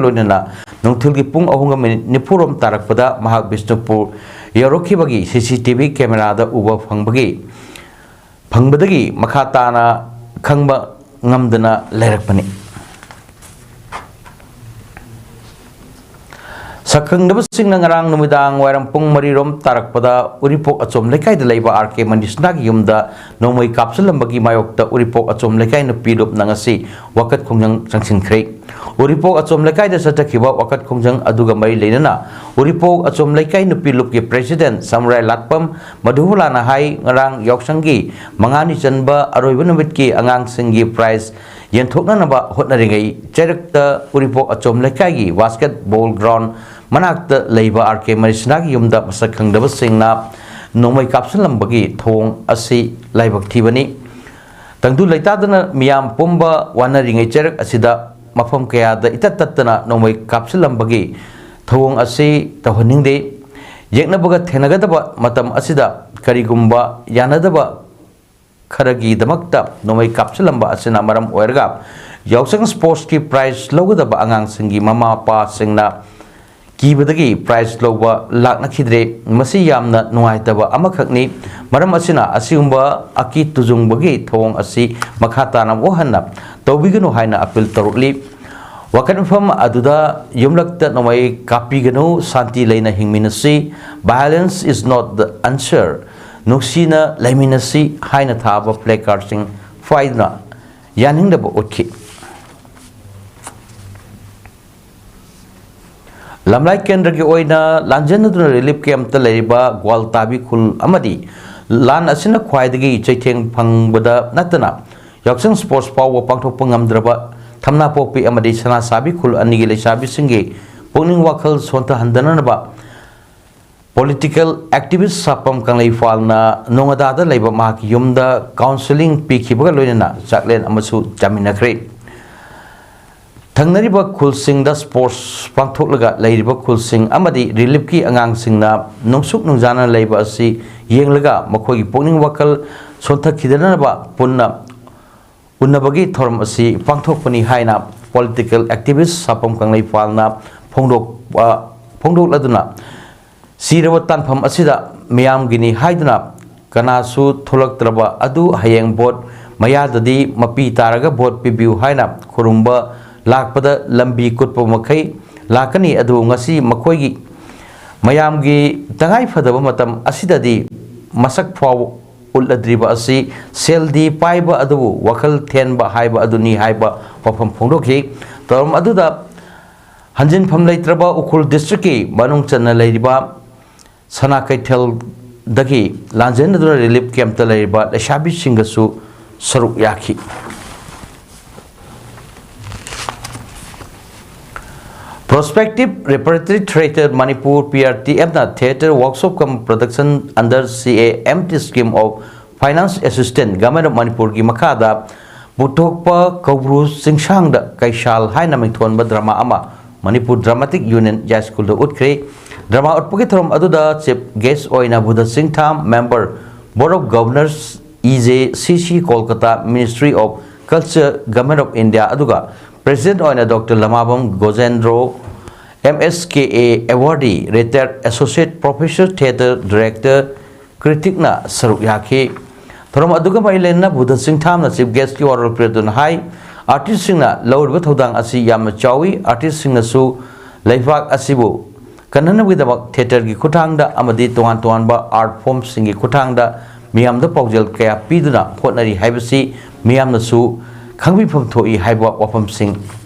ꯂꯣꯏꯅꯅ ꯅꯨꯡꯊꯤꯜꯒꯤ ꯄꯨꯡ ꯑꯍꯨꯝꯒ ꯃꯤꯅꯤꯠ ꯅꯤꯐꯨꯔꯣꯝ ꯇꯥꯔꯛꯄꯗ ꯃꯍꯥꯛ ꯕꯤꯁꯅꯨꯄꯨꯔ ꯌꯧꯔꯛꯈꯤꯕꯒꯤ ꯁꯤ ꯁꯤ ꯇꯤ ꯚꯤ ꯀꯦꯃꯦꯔꯥꯗ ꯎꯕ ꯐꯪꯕꯒꯤ, ꯐꯪꯕꯗꯒꯤ ꯃꯈꯥ ꯇꯥꯅ ꯈꯪꯕ ꯉꯝꯗꯅ ꯂꯩꯔꯛꯄꯅꯤ꯫ ꯁꯛꯈꯪꯗꯕꯁꯤꯡꯅ ꯉꯔꯥꯡ ꯅꯨꯃꯤꯗꯥꯡ ꯋꯥꯏꯔꯝ ꯄꯨꯡ ꯃꯔꯤꯔꯣꯝ ꯇꯥꯔꯛꯄꯗ ꯎꯔꯤꯄꯣꯛ ꯑꯆꯣꯝ ꯂꯩꯀꯥꯏꯗ ꯂꯩꯕ ꯑꯥꯔ ꯀꯦ ꯃꯅꯤꯁꯅꯥꯒꯤ ꯌꯨꯝꯗ ꯅꯣꯡꯃꯩ ꯀꯥꯞꯁꯤꯜꯂꯝꯕꯒꯤ ꯃꯥꯌꯣꯛꯇ ꯎꯔꯤꯄꯣꯛ ꯑꯆꯣꯝ ꯂꯩꯀꯥꯏ ꯅꯨꯄꯤ ꯂꯨꯞꯅ ꯉꯁꯤ ꯋꯥꯀꯠ ꯈꯣꯡꯖꯪ ꯆꯪꯁꯤꯟꯈ꯭ꯔꯦ꯫ ꯎꯔꯤꯄꯣꯛ ꯑꯆꯣꯝ ꯂꯩꯀꯥꯏꯗ ꯆꯠꯊꯈꯤꯕ ꯋꯥꯀꯠ ꯈꯣꯡꯖꯪ ꯑꯗꯨꯒ ꯃꯔꯤ ꯂꯩꯅꯅ ꯎꯔꯤꯄꯣꯛ ꯑꯆꯣꯝ ꯂꯩꯀꯥꯏ ꯅꯨꯄꯤ ꯂꯨꯞꯀꯤ ꯄ꯭ꯔꯦꯁꯤꯗꯦꯟ ꯁꯝꯔꯥꯏ ꯂꯥꯠꯄꯝ ꯃꯙꯨꯕꯂꯥꯅ ꯍꯥꯏ, ꯉꯔꯥꯡ ꯌꯥꯎꯁꯪꯒꯤ ꯃꯉꯥꯅꯤ ꯆꯟꯕ ꯑꯔꯣꯏꯕ ꯅꯨꯃꯤꯠꯀꯤ ꯑꯉꯥꯡꯁꯤꯡꯒꯤ ꯄ꯭ꯔꯥꯏꯖ ꯌꯦꯟꯊꯣꯛꯅꯅꯕ ꯍꯣꯠꯅꯔꯤꯉꯩ ꯆꯩꯔꯛꯇ ꯎꯔꯤꯄꯣꯛ ꯑꯆꯣꯝ ꯂꯩꯀꯥꯏꯒꯤ ꯕꯥꯁꯀꯦꯠ ꯕꯣꯜ ꯒ꯭ꯔꯥꯎꯟ ꯃꯅꯥꯛꯇ ꯂꯩꯕ ꯑꯥꯔ ꯀꯦ ꯃꯔꯤꯁꯅꯥꯒꯤ ꯌꯨꯝꯗ ꯃꯁꯛ ꯈꯪꯗꯕꯁꯤꯡꯅ ꯅꯣꯡꯃꯩ ꯀꯥꯞꯁꯤꯜꯂꯝꯕꯒꯤ ꯊꯧꯑꯣꯡ ꯑꯁꯤ ꯂꯥꯏꯕꯛ ꯊꯤꯕꯅꯤ꯫ ꯇꯪꯗꯨ ꯂꯩꯇꯥꯗꯅ ꯃꯤꯌꯥꯝ ꯄꯨꯝꯕ ꯋꯥꯅꯔꯤꯉꯩ ꯆꯩꯔꯛ ꯑꯁꯤꯗ ꯃꯐꯝ ꯀꯌꯥꯗ ꯏꯇꯠ ꯇꯠꯇꯅ ꯅꯣꯡꯃꯩ ꯀꯥꯞꯁꯤꯜꯂꯝꯕꯒꯤ ꯊꯧꯑꯣꯡ ꯑꯁꯤ ꯇꯧꯍꯟꯅꯤꯡꯗꯦ꯫ ꯌꯦꯛꯅꯕꯒ ꯊꯦꯡꯅꯒꯗꯕ ꯃꯇꯝ ꯑꯁꯤꯗ ꯀꯔꯤꯒꯨꯝꯕ ꯌꯥꯅꯗꯕ ꯈꯔꯒꯤꯗꯃꯛꯇ ꯅꯣꯡꯃꯩ ꯀꯥꯞꯁꯤꯜꯂꯝꯕ ꯑꯁꯤꯅ ꯃꯔꯝ ꯑꯣꯏꯔꯒ ꯌꯥꯎꯁꯪ ꯁ꯭ꯄꯣꯔꯠꯁꯀꯤ ꯄ꯭ꯔꯥꯏꯖ ꯂꯧꯒꯗꯕ ꯑꯉꯥꯡꯁꯤꯡꯒꯤ ꯃꯃꯥ ꯃꯄꯥꯁꯤꯡꯅ ꯀꯤꯕꯗꯒꯤ ꯄ꯭ꯔꯥꯏꯖ ꯂꯧꯕ ꯂꯥꯛꯅꯈꯤꯗ꯭ꯔꯦ꯫ ꯃꯁꯤ ꯌꯥꯝꯅ ꯅꯨꯡꯉꯥꯏꯇꯕ ꯑꯃꯈꯛꯅꯤ꯫ ꯃꯔꯝ ꯑꯁꯤꯅ ꯑꯁꯤꯒꯨꯝꯕ ꯑꯀꯤ ꯇꯨꯖꯨꯡꯕꯒꯤ ꯊꯧꯑꯣꯡ ꯑꯁꯤ ꯃꯈꯥ ꯇꯥꯅ ꯑꯃꯨꯛ ꯍꯟꯅ ꯇꯧꯕꯤꯒꯅꯨ ꯍꯥꯏꯅ ꯑꯄꯤꯜ ꯇꯧꯔꯛꯂꯤ꯫ ꯋꯥꯀꯠ ꯃꯐꯝ ꯑꯗꯨꯗ ꯌꯨꯝꯂꯛꯇ ꯅꯣꯡꯃꯩ ꯀꯥꯞꯄꯤꯒꯅꯨ, ꯁꯥꯟꯇꯤ ꯂꯩꯅ ꯍꯤꯡꯃꯤꯟꯅꯁꯤ, "Violence is not the answer", ꯅꯨꯡꯁꯤꯅ ꯂꯩꯃꯤꯟꯅꯁꯤ ꯍꯥꯏꯅ ꯊꯥꯕ ꯄ꯭ꯂꯦ ꯀꯥꯔꯗꯁꯤꯡ ꯄꯥꯏꯗꯨꯅ ꯌꯥꯅꯤꯡꯗꯕ ꯎꯠꯈꯤ꯫ ꯂꯝꯂꯥꯏ ꯀꯦꯟꯗ꯭ꯔꯒꯤ ꯑꯣꯏꯅ ꯂꯥꯟꯖꯦꯟꯅꯗꯨꯅ ꯔꯤꯂꯤꯐ ꯀꯦꯝꯞꯇ ꯂꯩꯔꯤꯕ ꯒ꯭ꯋꯥꯜꯇꯥꯕꯤ ꯈꯨꯜ ꯑꯃꯗꯤ ꯂꯥꯟ ꯑꯁꯤꯅ ꯈ꯭ꯋꯥꯏꯗꯒꯤ ꯆꯩꯊꯦꯡ ꯐꯪꯕꯗ ꯅꯠꯇꯅ ꯌꯥꯎꯁꯪ ꯁ꯭ꯄꯣꯔꯠꯁ ꯐꯥꯎꯕ ꯄꯥꯡꯊꯣꯛꯄ ꯉꯝꯗ꯭ꯔꯕ ꯊꯝꯅꯥꯄꯣꯛꯄꯤ ꯑꯃꯗꯤ ꯁꯅꯥꯁꯥꯕꯤ ꯈꯨꯜ ꯑꯅꯤꯒꯤ ꯂꯩꯁꯥꯕꯤꯁꯤꯡꯒꯤ ꯄꯨꯛꯅꯤꯡ ꯋꯥꯈꯜ ꯁꯣꯟꯊꯍꯟꯗꯅꯕ ꯄꯣꯂꯤꯇꯤꯀꯦꯜ ꯑꯦꯛꯇꯤꯚꯤꯁ ꯁꯥꯄꯝ ꯀꯪꯂꯩꯄꯥꯜꯅ ꯅꯣꯉꯥꯗꯥꯗ ꯂꯩꯕ ꯃꯍꯥꯛꯀꯤ ꯌꯨꯝꯗ ꯀꯥꯎꯟꯁꯤꯂꯤꯡ ꯄꯤꯈꯤꯕꯒ ꯂꯣꯏꯅꯅ ꯆꯥꯛꯂꯦꯟ ꯑꯃꯁꯨ ꯆꯥꯃꯤꯟꯅꯈ꯭ꯔꯦ꯫ ꯊꯪꯅꯔꯤꯕ ꯈꯨꯜꯁꯤꯡꯗ ꯁ꯭ꯄꯣꯔꯠꯁ ꯄꯥꯡꯊꯣꯛꯂꯒ ꯂꯩꯔꯤꯕ ꯈꯨꯜꯁꯤꯡ ꯑꯃꯗꯤ ꯔꯤꯂꯤꯐꯀꯤ ꯑꯉꯥꯡꯁꯤꯡꯅ ꯅꯨꯡꯁꯨꯛ ꯅꯨꯡꯖꯥꯅ ꯂꯩꯕ ꯑꯁꯤ ꯌꯦꯡꯂꯒ ꯃꯈꯣꯏꯒꯤ ꯄꯨꯛꯅꯤꯡ ꯋꯥꯈꯜ ꯁꯣꯟꯊꯈꯤꯗꯅꯕ ꯄꯨꯟꯅ ꯎꯅꯕꯒꯤ ꯊꯧꯔꯝ ꯑꯁꯤ ꯄꯥꯡꯊꯣꯛꯄꯅꯤ ꯍꯥꯏꯅ ꯄꯣꯂꯤꯇꯤꯀꯦꯜ ꯑꯦꯛꯇꯤꯚꯤꯁ ꯁꯥꯄꯝ ꯀꯪꯂꯩꯄꯥꯜꯅ ꯐꯣꯡꯗꯣꯛꯄ ꯐꯣꯡꯗꯣꯛꯂꯗꯨꯅ, ꯁꯤꯔꯕ ꯇꯥꯟꯐꯝ ꯑꯁꯤꯗ ꯃꯤꯌꯥꯝꯒꯤꯅꯤ ꯍꯥꯏꯗꯨꯅ ꯀꯅꯥꯁꯨ ꯊꯣꯛꯂꯛꯇ꯭ꯔꯕ ꯑꯗꯨ ꯍꯌꯦꯡ ꯚꯣꯠ ꯃꯌꯥꯗꯗꯤ ꯃꯄꯤ ꯇꯥꯔꯒ ꯚꯣꯠ ꯄꯤꯕꯤꯌꯨ ꯍꯥꯏꯅ ꯈꯨꯔꯨꯝꯕ ꯂꯥꯛꯄꯗ ꯂꯝꯕꯤ ꯀꯨꯠꯄ ꯃꯈꯩ ꯂꯥꯛꯀꯅꯤ꯫ ꯑꯗꯨꯕꯨ ꯉꯁꯤ ꯃꯈꯣꯏꯒꯤ ꯃꯌꯥꯝꯒꯤ ꯇꯉꯥꯏ ꯐꯗꯕ ꯃꯇꯝ ꯑꯁꯤꯗꯗꯤ ꯃꯁꯛ ꯐꯥꯎꯕ ꯎꯠꯂꯗ꯭ꯔꯤꯕ ꯑꯁꯤ ꯁꯦꯜꯗꯤ ꯄꯥꯏꯕ ꯑꯗꯨꯕꯨ ꯋꯥꯈꯜ ꯊꯦꯟꯕ ꯍꯥꯏꯕ ꯑꯗꯨꯅꯤ ꯍꯥꯏꯕ ꯋꯥꯐꯝ ꯐꯣꯡꯗꯣꯛꯈꯤ꯫ ꯊꯧꯔꯝ ꯑꯗꯨꯗ ꯍꯟꯖꯤꯟꯐꯝ ꯂꯩꯇ꯭ꯔꯕ ꯎꯈ꯭ꯔꯨꯜ ꯗꯤꯁꯇ꯭ꯔꯤꯛꯀꯤ ꯃꯅꯨꯡ ꯆꯟꯅ ꯂꯩꯔꯤꯕ ꯁꯅꯥ ꯀꯩꯊꯦꯜꯗꯒꯤ ꯂꯥꯟꯖꯦꯟꯅꯗꯨꯅ ꯔꯤꯂꯤꯐ ꯀꯦꯝꯞꯇ ꯂꯩꯔꯤꯕ ꯂꯩꯁꯥꯕꯤꯁꯤꯡꯒꯁꯨ ꯁꯔꯨꯛ ꯌꯥꯈꯤ꯫ Prospective Repertory Theatre Manipur, P R T M ꯅ Theatre Workshop cum Production under C A M T Scheme of Finance Assistance, Government of ꯃꯅꯤꯄꯨꯔꯒꯤ ꯃꯈꯥꯗ ꯄꯨꯊꯣꯛꯄ ꯀꯧꯕ꯭ꯔꯨ ꯆꯤꯡꯁꯥꯡꯗ ꯀꯩꯁꯥꯜ ꯍꯥꯏꯅ ꯃꯤꯡꯊꯣꯟꯕ ꯗ꯭ꯔꯃꯥ ꯑꯃ ꯃꯅꯤꯄꯨꯔ ꯗ꯭ꯔꯃꯥꯇꯤꯛ ꯌꯨꯅꯤꯌꯟ ꯌꯥꯏꯁ꯭ꯀꯨꯜꯗ ꯎꯠꯈ꯭ꯔꯦ꯫ ꯗ꯭ꯔꯃꯥ ꯎꯠꯄꯒꯤ ꯊꯧꯔꯝ ꯑꯗꯨꯗ ꯆꯤꯐ ꯒꯦꯁ꯭ꯠ ꯑꯣꯏꯅ Budha Singtham, member, Board of Governors, E J C C, Kolkata, Ministry of Culture, Government of India, ꯑꯗꯨꯒ ꯄ꯭ꯔꯦꯁꯤꯗꯦꯟꯠ ꯑꯣꯏꯅ doctor Lamabam ꯒꯣꯖꯦꯟꯗ꯭ꯔꯣ, M S K A awardee, retired Associate Professor, Theatre Director, ꯀ꯭ꯔꯤꯇꯤꯛꯅ ꯁꯔꯨꯛ ꯌꯥꯈꯤ꯫ ꯊꯧꯔꯝ ꯑꯗꯨꯒ ꯃꯔꯤ ꯂꯩꯅꯅ ꯕꯨꯙ ꯁꯤꯡꯊꯥꯝꯅ ꯆꯤꯐ ꯒꯦꯁ꯭ꯠꯀꯤ ꯋꯥꯔꯣꯜ ꯄꯤꯔꯗꯨꯅ ꯍꯥꯏ, ꯑꯥꯔꯇꯤꯁ꯭ꯠꯁꯤꯡꯅ ꯂꯧꯔꯤꯕ ꯊꯧꯗꯥꯡ ꯑꯁꯤ ꯌꯥꯝꯅ ꯆꯥꯎꯏ꯫ ꯑꯥꯔꯇꯤꯁ꯭ꯠꯁꯤꯡꯅꯁꯨ ꯂꯩꯕꯥꯛ ꯑꯁꯤꯕꯨ ꯀꯟꯅꯅꯕꯒꯤꯗꯃꯛ ꯊꯤꯌꯦꯇꯔꯒꯤ ꯈꯨꯠꯊꯥꯡꯗ ꯑꯃꯗꯤ ꯇꯣꯉꯥꯟ ꯇꯣꯉꯥꯟꯕ ꯑꯥꯔꯠ ꯐꯣꯔꯝꯁꯤꯡꯒꯤ ꯈꯨꯠꯊꯥꯡꯗ ꯃꯤꯌꯥꯝꯗ ꯄꯥꯎꯖꯦꯜ ꯀꯌꯥ ꯄꯤꯗꯨꯅ ꯍꯣꯠꯅꯔꯤ ꯍꯥꯏꯕꯁꯤ ꯃꯤꯌꯥꯝꯅꯁꯨ ꯈꯪꯕꯤꯐꯝ ꯊꯣꯛꯏ ꯍꯥꯏꯕ ꯋꯥꯐꯝꯁꯤꯡ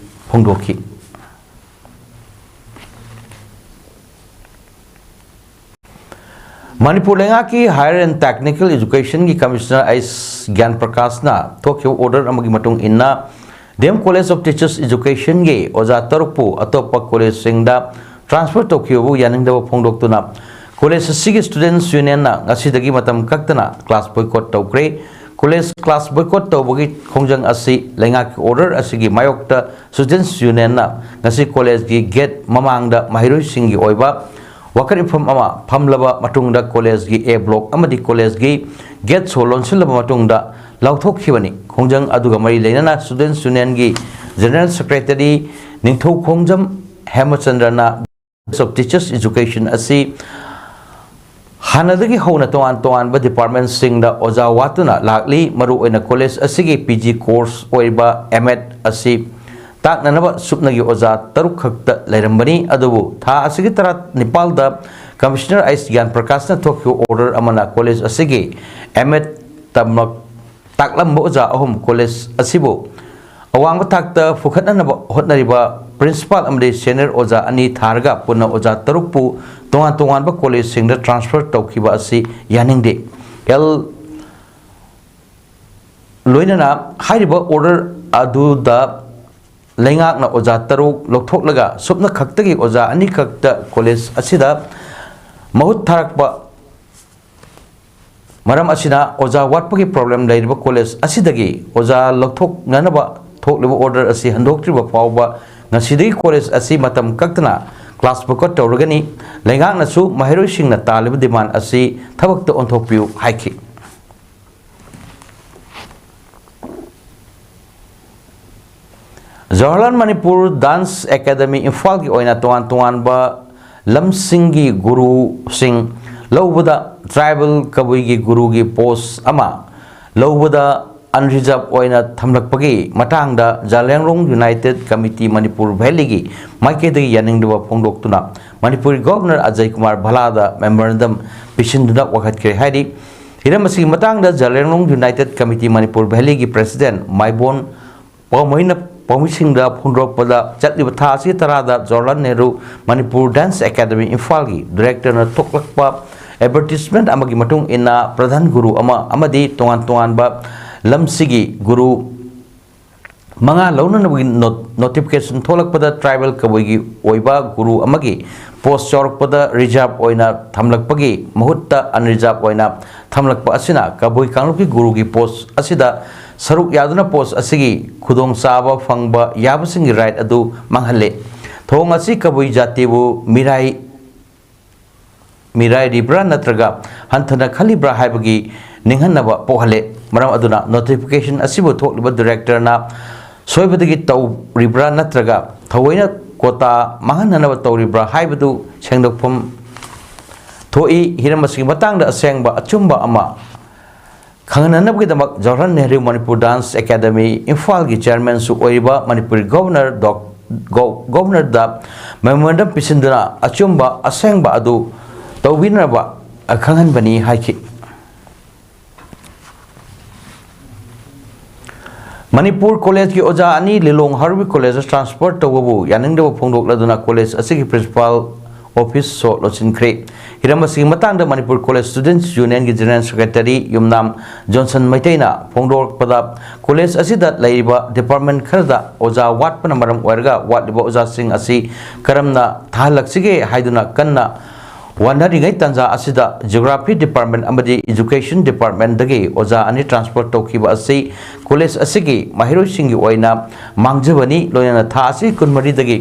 ꯐꯣꯡꯗꯣꯛꯈꯤ꯫ ꯃꯅꯤꯄꯨꯔ ꯂꯩꯉꯥꯛꯀꯤ Higher and Technical Educationꯒꯤ Commissioner H ꯒ꯭ꯌꯥꯟ ꯄ꯭ꯔꯀꯥꯁꯅ ꯊꯣꯛꯈꯤꯕ ꯑꯣꯔꯗꯔ ꯑꯃꯒꯤ ꯃꯇꯨꯡ ꯏꯟꯅ, D M College of Teachers Educationꯒꯤ ꯑꯣꯖꯥ ꯇꯔꯨꯛꯄꯨ ꯑꯇꯣꯞꯄ ꯀꯣꯂꯦꯖꯁꯤꯡꯗ ꯇ꯭ꯔꯥꯟꯁꯐꯔ ꯇꯧꯈꯤꯕꯕꯨ ꯌꯥꯅꯤꯡꯗꯕ ꯐꯣꯡꯗꯣꯛꯇꯨꯅ ꯀꯣꯂꯦꯖ ꯑꯁꯤꯒꯤ ꯁ꯭ꯇꯨꯗꯦꯟꯠꯁ ꯌꯨꯅꯤꯌꯟꯅ ꯉꯁꯤꯗꯒꯤ ꯃꯇꯝ ꯀꯛꯇꯅ ꯀ꯭ꯂꯥꯁ ꯕꯣꯏꯀꯣꯠ ꯇꯧꯈ꯭ꯔꯦ꯫ ꯀꯣꯂꯦꯖ ꯀ꯭ꯂꯥꯁ ꯕꯣꯏꯀꯣꯠ ꯇꯧꯕꯒꯤ ꯈꯣꯡꯖꯪ ꯑꯁꯤ ꯂꯩꯉꯥꯛꯀꯤ ꯑꯣꯔꯗꯔ ꯑꯁꯤꯒꯤ ꯃꯥꯌꯣꯛꯇ ꯁ꯭ꯇꯨꯗꯦꯟꯠꯁ ꯌꯨꯅꯤꯌꯟꯅ ꯉꯁꯤ ꯀꯣꯂꯦꯖꯀꯤ ꯒꯦꯠ ꯃꯃꯥꯡꯗ ꯃꯍꯩꯔꯣꯏꯁꯤꯡꯒꯤ ꯑꯣꯏꯕ ꯋꯥꯀꯠ ꯏꯐꯝ ꯑꯃ ꯐꯝꯂꯕ ꯃꯇꯨꯡꯗ ꯀꯣꯂꯦꯖꯀꯤ ꯑꯦ ꯕ꯭ꯂꯣꯛ ꯑꯃꯗꯤ ꯀꯣꯂꯦꯖꯀꯤ ꯒꯦꯠꯁꯨ ꯂꯣꯟꯁꯤꯜꯂꯕ ꯃꯇꯨꯡꯗ ꯂꯥꯎꯊꯣꯛꯈꯤꯕꯅꯤ꯫ ꯈꯣꯡꯖꯪ ꯑꯗꯨꯒ ꯃꯔꯤ ꯂꯩꯅꯅ ꯁ꯭ꯇꯨꯗꯦꯟꯠꯁ ꯌꯨꯅꯤꯌꯟꯒꯤ ꯖꯦꯅꯔꯦꯜ ꯁꯦꯀ꯭ꯔꯦꯇꯔꯤ ꯅꯤꯡꯊꯧꯈꯣꯡꯖꯝ ꯍꯦꯃꯆꯟꯗ꯭ꯔꯅ ꯑꯣꯐ ꯇꯤꯆꯔꯁ ꯏꯖꯨꯀꯦꯁꯟ ꯑꯁꯤ ꯍꯥꯟꯅꯗꯒꯤ ꯍꯧꯅ ꯇꯣꯉꯥꯟ ꯇꯣꯉꯥꯟꯕ ꯗꯤꯄꯥꯔꯠꯃꯦꯟꯠꯁꯤꯡꯗ ꯑꯣꯖꯥ ꯋꯥꯠꯇꯨꯅ ꯂꯥꯛꯂꯤ꯫ ꯃꯔꯨꯑꯣꯏꯅ ꯀꯣꯂꯦꯖ ꯑꯁꯤꯒꯤ ꯄꯤ ꯖꯤ ꯀꯣꯔꯁ ꯑꯣꯏꯔꯤꯕ ꯑꯦꯝ ꯑꯦꯗ ꯑꯁꯤ ꯇꯥꯛꯅꯅꯕ ꯁꯨꯞꯅꯒꯤ ꯑꯣꯖꯥ ꯇꯔꯨꯛ ꯈꯛꯇ ꯂꯩꯔꯝꯕꯅꯤ꯫ ꯑꯗꯨꯕꯨ ꯊꯥ ꯑꯁꯤꯒꯤ ꯇꯔꯥꯅꯤꯄꯥꯜꯗ ꯀꯃꯤꯁꯅꯔ ꯑꯩꯆ ꯒ꯭ꯌꯥꯟ ꯄ꯭ꯔꯀꯥꯁꯅ ꯊꯣꯛꯈꯤꯕ ꯑꯣꯔꯗꯔ ꯑꯃꯅ ꯀꯣꯂꯦꯖ ꯑꯁꯤꯒꯤ ꯑꯦꯝ ꯑꯦꯗ ꯇꯝꯂꯛ ꯇꯥꯛꯂꯝꯕ ꯑꯣꯖꯥ ꯑꯍꯨꯝ ꯀꯣꯂꯦꯖ ꯑꯁꯤꯕꯨ ꯑꯋꯥꯡꯕ ꯊꯥꯛꯇ ꯄꯨꯈꯠꯅꯅꯕ ꯍꯣꯠꯅꯔꯤꯕ ꯄ꯭ꯔꯤꯟꯁꯤꯄꯥꯜ ꯑꯃꯗꯤ ꯁꯦꯅꯤꯌꯔ ꯑꯣꯖꯥ ꯑꯅꯤ ꯊꯥꯔꯒ ꯄꯨꯟꯅ ꯑꯣꯖꯥ ꯇꯔꯨꯛꯄꯨ ꯇꯣꯉꯥꯟ ꯇꯣꯉꯥꯟꯕ ꯀꯣꯂꯦꯖꯁꯤꯡꯗ ꯇ꯭ꯔꯥꯟꯁꯐꯔ ꯇꯧꯈꯤꯕ ꯑꯁꯤ ꯌꯥꯅꯤꯡꯗꯦ꯫ ꯑꯦꯜ ꯂꯣꯏꯅꯅ ꯍꯥꯏꯔꯤꯕ ꯑꯣꯔꯗꯔ ꯑꯗꯨꯗ ꯂꯩꯉꯥꯛꯅ ꯑꯣꯖꯥ ꯇꯔꯨꯛ ꯂꯧꯊꯣꯛꯂꯒ ꯁꯨꯞꯅ ꯈꯛꯇꯒꯤ ꯑꯣꯖꯥ ꯑꯅꯤꯈꯛꯇ ꯀꯣꯂꯦꯖ ꯑꯁꯤꯗ ꯃꯍꯨꯠ ꯊꯥꯔꯛꯄ ꯃꯔꯝ ꯑꯁꯤꯅ ꯑꯣꯖꯥ ꯋꯥꯠꯄꯒꯤ ꯄ꯭ꯔꯣꯕ꯭ꯂꯦꯝ ꯂꯩꯔꯤꯕ ꯀꯣꯂꯦꯖ ꯑꯁꯤꯗꯒꯤ ꯑꯣꯖꯥ ꯂꯧꯊꯣꯛꯅꯅꯕ ꯊꯣꯛꯂꯤꯕ ꯑꯣꯔꯗꯔ ꯑꯁꯤ ꯍꯟꯗꯣꯛꯇ꯭ꯔꯤꯕ ꯐꯥꯎꯕ ꯉꯁꯤꯗꯒꯤ ꯀꯣꯂꯦꯖ ꯑꯁꯤ ꯃꯇꯝ ꯀꯛꯇꯅ ꯀ꯭ꯂꯥꯁ ꯕꯣꯏꯀꯣꯠ ꯇꯧꯔꯒꯅꯤ꯫ ꯂꯩꯉꯥꯛꯅꯁꯨ ꯃꯍꯩꯔꯣꯏꯁꯤꯡꯅ ꯇꯥꯜꯂꯤꯕ ꯗꯤꯃꯥꯟ ꯑꯁꯤ ꯊꯕꯛꯇ ꯑꯣꯟꯊꯣꯛꯄꯤꯌꯨ ꯍꯥꯏꯈꯤ꯫ ꯖꯋꯥꯍꯔꯂꯥꯜ ꯃꯅꯤꯄꯨꯔ ꯗꯥꯟꯁ ꯑꯦꯀꯥꯗꯃꯤ ꯏꯝꯐꯥꯜꯒꯤ ꯑꯣꯏꯅ ꯇꯣꯉꯥꯟ ꯇꯣꯉꯥꯟꯕ ꯂꯝꯁꯤꯡꯒꯤ ꯒꯨꯔꯨꯁꯤꯡ ꯂꯧꯕꯗ ꯇ꯭ꯔꯥꯏꯕꯦꯜ ꯀꯕꯨꯏꯒꯤ ꯒꯨꯔꯨꯒꯤ ꯄꯣꯁ ꯑꯃ ꯂꯧꯕꯗ ꯑꯟꯔꯤꯖꯥꯔꯚ ꯑꯣꯏꯅ ꯊꯝꯂꯛꯄꯒꯤ ꯃꯇꯥꯡꯗ ꯖꯥꯂꯦꯡꯔꯣꯡ ꯌꯨꯅꯥꯏꯇꯦꯗ ꯀꯃꯤꯇꯤ ꯃꯅꯤꯄꯨꯔ ꯚꯦꯂꯤꯒꯤ ꯃꯥꯏꯀꯩꯗꯒꯤ ꯌꯥꯅꯤꯡꯗꯕ ꯐꯣꯡꯗꯣꯛꯇꯨꯅ ꯃꯅꯤꯄꯨꯔꯒꯤ ꯒꯣꯚꯔꯅꯔ ꯑꯖꯌ ꯀꯨꯃꯥꯔ ꯚꯜꯂꯥꯗ ꯃꯦꯃꯣꯔꯦꯟꯗꯝ ꯄꯤꯁꯤꯟꯗꯨꯅ ꯋꯥꯀꯠꯈ꯭ꯔꯦ ꯍꯥꯏꯔꯤ꯫ ꯍꯤꯔꯝ ꯑꯁꯤꯒꯤ ꯃꯇꯥꯡꯗ ꯖꯥꯂꯦꯡꯔꯣꯡ ꯌꯨꯅꯥꯏꯇꯦꯗ ꯀꯃꯤꯇꯤ ꯃꯅꯤꯄꯨꯔ ꯚꯦꯂꯤꯒꯤ ꯄ꯭ꯔꯦꯁꯤꯗꯦꯟꯠ ꯃꯥꯏꯕꯣꯟ ꯄꯥꯎꯃꯩꯅ ꯄꯥꯎꯃꯤꯁꯤꯡꯗ ꯐꯣꯡꯗꯣꯔꯛꯄꯗ ꯆꯠꯂꯤꯕ ꯊꯥ ꯑꯁꯤ ꯇꯔꯥꯗ ꯖꯋꯥꯍꯔꯂꯥꯜ ꯅꯦꯍꯔꯨ ꯃꯅꯤꯄꯨꯔ ꯗꯥꯟꯁ ꯑꯦꯀꯥꯗꯃꯤ ꯏꯝꯐꯥꯜꯒꯤ ꯗꯤꯔꯦꯛꯇꯔꯅ ꯊꯣꯛꯂꯛꯄ ꯑꯦꯗꯚꯔꯇꯤꯁꯃꯦꯟꯠ ꯑꯃꯒꯤ ꯃꯇꯨꯡ ꯏꯟꯅ ꯄ꯭ꯔꯙꯥꯟ ꯒꯨꯔꯨ ꯑꯃ ꯑꯃꯗꯤ ꯇꯣꯉꯥꯟ ꯇꯣꯉꯥꯟꯕ ꯂꯝꯁꯤꯒꯤ ꯒꯨꯔꯨ ꯃꯉꯥ ꯂꯧꯅꯅꯕꯒꯤ ꯅꯣ-, ꯅꯣꯇꯤꯐꯤꯀꯦꯁꯟ ꯊꯣꯛꯂꯛꯄꯗ ꯇ꯭ꯔꯥꯏꯕꯦꯜ ꯀꯕꯨꯏꯒꯤ ꯑꯣꯏꯕ ꯒꯨꯔꯨ ꯑꯃꯒꯤ ꯄꯣꯁ ꯆꯥꯎꯔꯛꯄꯗ ꯔꯤꯖꯥꯔꯕ ꯑꯣꯏꯅ ꯊꯝꯂꯛꯄꯒꯤ ꯃꯍꯨꯠꯇ ꯑꯟꯔꯤꯖꯥꯔꯕ ꯑꯣꯏꯅ ꯊꯝꯂꯛꯄ ꯑꯁꯤꯅ ꯀꯕꯨꯏ ꯀꯥꯡꯂꯨꯞꯀꯤ ꯒꯨꯔꯨꯒꯤ ꯄꯣꯁ ꯑꯁꯤꯗ ꯁꯔꯨꯛ ꯌꯥꯗꯨꯅ ꯄꯣꯁ ꯑꯁꯤꯒꯤ ꯈꯨꯗꯣꯡꯆꯥꯕ ꯐꯪꯕ ꯌꯥꯕꯁꯤꯡꯒꯤ ꯔꯥꯏꯠ ꯑꯗꯨ ꯃꯥꯡꯍꯜꯂꯦ꯫ ꯊꯧꯑꯣꯡ ꯑꯁꯤ ꯀꯕꯨꯏ ꯖꯥꯇꯤꯕꯨ ꯃꯤꯔꯥꯏ ꯃꯤꯔꯥꯏꯔꯤꯕ꯭ꯔꯥ ꯅꯠꯇ꯭ꯔꯒ ꯍꯟꯊꯅ ꯈꯜꯂꯤꯕ꯭ꯔꯥ ꯍꯥꯏꯕꯒꯤ ꯅꯤꯡꯍꯟꯅꯕ ꯄꯣꯛꯍꯜꯂꯦ꯫ ꯃꯔꯝ ꯑꯗꯨꯅ ꯅꯣꯇꯤꯐꯤꯀꯦꯁꯟ ꯑꯁꯤꯕꯨ ꯊꯣꯛꯂꯤꯕ ꯗꯤꯔꯦꯛꯇꯔꯅ ꯁꯣꯏꯕꯗꯒꯤ ꯇꯧꯔꯤꯕ꯭ꯔꯥ ꯅꯠꯇ꯭ꯔꯒ ꯊꯑꯣꯏꯅ ꯀꯣꯇꯥ ꯃꯥꯡꯍꯟꯅꯅꯕ ꯇꯧꯔꯤꯕ꯭ꯔꯥ ꯍꯥꯏꯕꯗꯨ ꯁꯦꯡꯗꯣꯛꯐꯝ ꯊꯣꯛꯏ꯫ ꯍꯤꯔꯝ ꯑꯁꯤꯒꯤ ꯃꯇꯥꯡꯗ ꯑꯁꯦꯡꯕ ꯑꯆꯨꯝꯕ ꯑꯃ ꯈꯪꯍꯟꯅꯅꯕꯒꯤꯗꯃꯛ ꯖꯋꯥꯍꯔꯂꯥꯜ ꯅꯦꯍꯔꯨ ꯃꯅꯤꯄꯨꯔ ꯗꯥꯟꯁ ꯑꯦꯀꯥꯗꯃꯤ ꯏꯝꯐꯥꯜꯒꯤ ꯆꯦꯌꯔꯃꯦꯟꯁꯨ ꯑꯣꯏꯔꯤꯕ ꯃꯅꯤꯄꯨꯔꯒꯤ ꯒꯣꯚꯔꯅꯔ ꯗꯣꯛ-, ꯒꯣ-, ꯒꯣꯚꯔꯅꯔꯗ ꯃꯦꯃꯣꯔꯦꯟꯗꯝ ꯄꯤꯁꯤꯟꯗꯨꯅ ꯑꯆꯨꯝꯕ ꯑꯁꯦꯡꯕ ꯑꯗꯨ ꯇꯧꯕꯤꯅꯕ ꯈꯪꯍꯟꯕꯅꯤ ꯍꯥꯏꯈꯤ꯫ ꯃꯅꯤꯄꯨꯔ ꯀꯣꯂꯦꯖꯀꯤ ꯑꯣꯖꯥ ꯑꯅꯤ ꯂꯤꯂꯣꯡ ꯍꯥꯔꯕꯔ ꯀꯣꯂꯦꯖꯇ ꯇ꯭ꯔꯥꯟꯁꯐꯔ ꯇꯧꯕꯕꯨ ꯌꯥꯅꯤꯡꯗꯕ ꯐꯣꯡꯗꯣꯛꯂꯗꯨꯅ ꯀꯣꯂꯦꯖ ꯑꯁꯤꯒꯤ ꯄ꯭ꯔꯤꯟꯁꯤꯄꯥꯜ ꯑꯣꯐꯤꯁ ꯁꯣ ꯂꯣꯟꯁꯤꯟꯈ꯭ꯔꯦ꯫ ꯍꯤꯔꯝ ꯑꯁꯤꯒꯤ ꯃꯇꯥꯡꯗ ꯃꯅꯤꯄꯨꯔ ꯀꯣꯂꯦꯖ ꯁ꯭ꯇꯨꯗꯦꯟꯠꯁ ꯌꯨꯅꯤꯌꯟꯒꯤ ꯖꯦꯅꯔꯦꯜ ꯁꯦꯀ꯭ꯔꯦꯇꯔꯤ ꯌꯨꯝꯅꯥꯝ ꯖꯣꯟꯁꯟ ꯃꯩꯇꯩꯅ ꯐꯣꯡꯗꯣꯔꯛꯄꯗ, ꯀꯣꯂꯦꯖ ꯑꯁꯤꯗ ꯂꯩꯔꯤꯕ ꯗꯤꯄꯥꯔꯠꯃꯦꯟꯠ ꯈꯔꯗ ꯑꯣꯖꯥ ꯋꯥꯠꯄꯅ ꯃꯔꯝ ꯑꯣꯏꯔꯒ ꯋꯥꯠꯂꯤꯕ ꯑꯣꯖꯥꯁꯤꯡ ꯑꯁꯤ ꯀꯔꯝꯅ ꯊꯥꯍꯜꯂꯛꯁꯤꯒꯦ ꯍꯥꯏꯗꯨꯅ ꯀꯟꯅ ꯋꯥꯅꯔꯤꯉꯩ ꯇꯥꯟꯖꯥ ꯑꯁꯤꯗ ꯖꯤꯑꯣꯒ꯭ꯔꯥꯐꯤ ꯗꯤꯄꯥꯔꯠꯃꯦꯟꯠ ꯑꯃꯗꯤ ꯏꯖꯨꯀꯦꯁꯟ ꯗꯤꯄꯥꯔꯠꯃꯦꯟꯠꯇꯒꯤ ꯑꯣꯖꯥ ꯑꯅꯤ ꯇ꯭ꯔꯥꯟꯁꯐꯔ ꯇꯧꯈꯤꯕ ꯑꯁꯤ ꯀꯣꯂꯦꯖ ꯑꯁꯤꯒꯤ ꯃꯍꯩꯔꯣꯏꯁꯤꯡꯒꯤ ꯑꯣꯏꯅ ꯃꯥꯡꯖꯕꯅꯤ꯫ ꯂꯣꯏꯅꯅ ꯊꯥ ꯑꯁꯤ ꯀꯨꯟꯃꯔꯤꯗꯒꯤ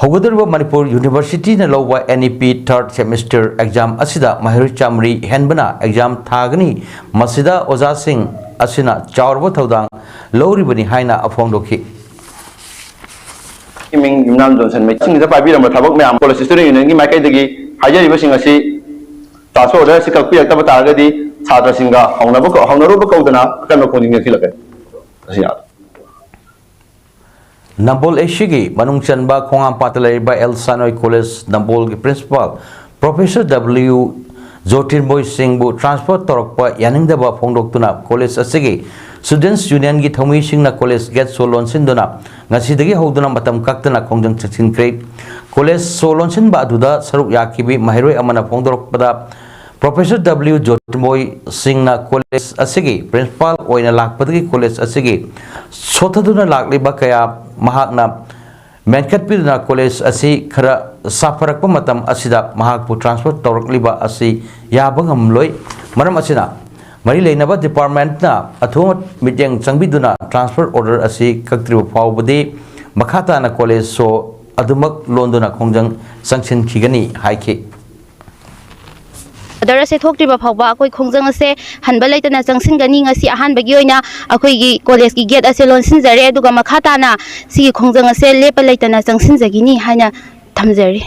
ꯍꯧꯒꯗꯧꯔꯤꯕ ꯃꯅꯤꯄꯨꯔ ꯌꯨꯅꯤꯚꯔꯁꯤꯇꯤꯅ ꯂꯧꯕ NEP third semester exam ꯑꯁꯤꯗ ꯃꯍꯩꯔꯣꯏ ꯆꯥꯃꯔꯤ ꯍꯦꯟꯕꯅ exam ꯊꯥꯒꯅꯤ꯫ ꯃꯁꯤꯗ ꯑꯣꯖꯥꯁꯤꯡ ꯑꯁꯤꯅ ꯆꯥꯎꯔꯕ ꯊꯧꯗꯥꯡ ꯂꯧꯔꯤꯕꯅꯤ ꯍꯥꯏꯅ ꯐꯣꯡꯗꯣꯛꯈꯤ꯫ ꯃꯤꯡ ꯌꯨꯝꯅꯥꯝ ꯖꯣꯟꯁꯟ ꯃꯩꯇꯩꯁꯤꯡꯗ ꯄꯥꯏꯕꯤꯔꯝꯕ ꯊꯕꯛ ꯃꯌꯥꯝ ꯀꯣꯂꯦꯖ ꯁ꯭ꯇꯨꯗꯦꯟꯠ ꯌꯨꯅꯤꯌꯟꯒꯤ ꯃꯥꯏꯀꯩꯗꯒꯤ ꯍꯥꯏꯖꯔꯤꯕꯁꯤꯡ ꯑꯁꯤ ꯇ꯭ꯔꯥꯟꯁꯐꯔ ꯑꯣꯔꯗꯔ ꯑꯁꯤ ꯀꯛꯄꯤꯔꯛꯇꯕ ꯇꯥꯔꯒꯗꯤ ꯁꯥꯇ꯭ꯔꯁꯤꯡꯒ ꯍꯧꯅꯕ ꯀꯧ-, ꯍꯧꯅꯔꯨꯕ ꯀꯧꯗꯅ ꯑꯀꯟꯕ ꯈꯣꯡꯖꯪ ꯆꯪꯁꯤꯜꯂꯛꯀꯅꯤ꯫ ꯑꯁꯤ ꯌꯥꯔꯦ꯫ ꯅꯝꯕꯣꯜ ACꯒꯤ ꯃꯅꯨꯡ ꯆꯟꯕ ꯈꯣꯡꯍꯥꯝꯄꯥꯠꯇ ꯂꯩꯔꯤꯕ ꯑꯦꯜ ꯁꯥꯅꯣꯏ ꯀꯣꯂꯦꯖ ꯅꯝꯕꯣꯜꯒꯤ ꯄ꯭ꯔꯤꯟꯁꯤꯄꯥꯜ ꯄ꯭ꯔꯣꯐꯦꯁꯔ W ꯖꯣꯇꯤꯔꯃꯣꯏ ꯁꯤꯡꯕꯨ ꯇ꯭ꯔꯥꯟꯁꯐꯔ ꯇꯧꯔꯛꯄ ꯌꯥꯅꯤꯡꯗꯕ ꯐꯣꯡꯗꯣꯛꯇꯨꯅ ꯀꯣꯂꯦꯖ ꯑꯁꯤꯒꯤ ꯁ꯭ꯇꯨꯗꯦꯟꯠꯁ ꯌꯨꯅꯤꯌꯟꯒꯤ ꯊꯧꯃꯤꯁꯤꯡꯅ ꯀꯣꯂꯦꯖ ꯒꯦꯠ ꯁꯣ ꯂꯣꯟꯁꯤꯟꯗꯨꯅ ꯉꯁꯤꯗꯒꯤ ꯍꯧꯗꯨꯅ ꯃꯇꯝ ꯀꯛꯇꯅ ꯈꯣꯡꯖꯪ ꯆꯪꯁꯤꯟꯈ꯭ꯔꯦ꯫ ꯀꯣꯂꯦꯖ ꯁꯣ ꯂꯣꯟꯁꯤꯟꯕ ꯑꯗꯨꯗ ꯁꯔꯨꯛ ꯌꯥꯈꯤꯕꯤ ꯃꯍꯩꯔꯣꯏ ꯑꯃꯅ ꯐꯣꯡꯗꯣꯔꯛꯄꯗ, Professor W Jyotirmoy Singhꯅ college ꯑꯁꯤꯒꯤ principal ꯑꯣꯏꯅ ꯂꯥꯛꯄꯗꯒꯤ college ꯑꯁꯤꯒꯤ ꯁꯣꯠꯊꯗꯨꯅ ꯂꯥꯛꯂꯤꯕ ꯀꯌꯥ ꯃꯍꯥꯛꯅ ꯃꯦꯟꯈꯠꯄꯤꯗꯨꯅ college ꯑꯁꯤ ꯈꯔ ꯁꯥꯐꯔꯛꯄ ꯃꯇꯝ ꯑꯁꯤꯗ ꯃꯍꯥꯛꯄꯨ transfer ꯇꯧꯔꯛꯂꯤꯕ ꯑꯁꯤ ꯌꯥꯕ ꯉꯝꯂꯣꯏ꯫ ꯃꯔꯝ ꯑꯁꯤꯅ ꯃꯔꯤ ꯂꯩꯅꯕ departmentꯅ ꯑꯊꯨꯕ ꯃꯤꯠꯌꯦꯡ ꯆꯪꯕꯤꯗꯨꯅ transfer order ꯑꯁꯤ ꯀꯛꯇ꯭ꯔꯤꯕ ꯐꯥꯎꯕꯗꯤ ꯃꯈꯥ ꯇꯥꯅ college ꯁꯣ ꯑꯗꯨꯃꯛ ꯂꯣꯟꯗꯨꯅ ꯈꯣꯡꯖꯪ ꯆꯪꯁꯤꯟꯈꯤꯒꯅꯤ ꯍꯥꯏꯈꯤ꯫ Order ꯑꯁꯦ ꯊꯣꯛꯇ꯭ꯔꯤꯕ ꯐꯥꯎꯕ ꯑꯩꯈꯣꯏ ꯈꯣꯡꯖꯪ ꯑꯁꯦ ꯍꯟꯕ ꯂꯩꯇꯅ ꯆꯪꯁꯤꯟꯒꯅꯤ꯫ ꯉꯁꯤ ꯑꯍꯥꯟꯕꯒꯤ ꯑꯣꯏꯅ ꯑꯩꯈꯣꯏꯒꯤ collegeꯀꯤ gate ꯑꯁꯦ ꯂꯣꯟꯁꯤꯟꯖꯔꯦ, ꯑꯗꯨꯒ ꯃꯈꯥ ꯇꯥꯅ ꯁꯤꯒꯤ ꯈꯣꯡꯖꯪ ꯑꯁꯦ ꯂꯦꯞꯄ ꯂꯩꯇꯅ ꯆꯪꯁꯤꯟꯖꯒꯤꯅꯤ ꯍꯥꯏꯅ ꯊꯝꯖꯔꯤ꯫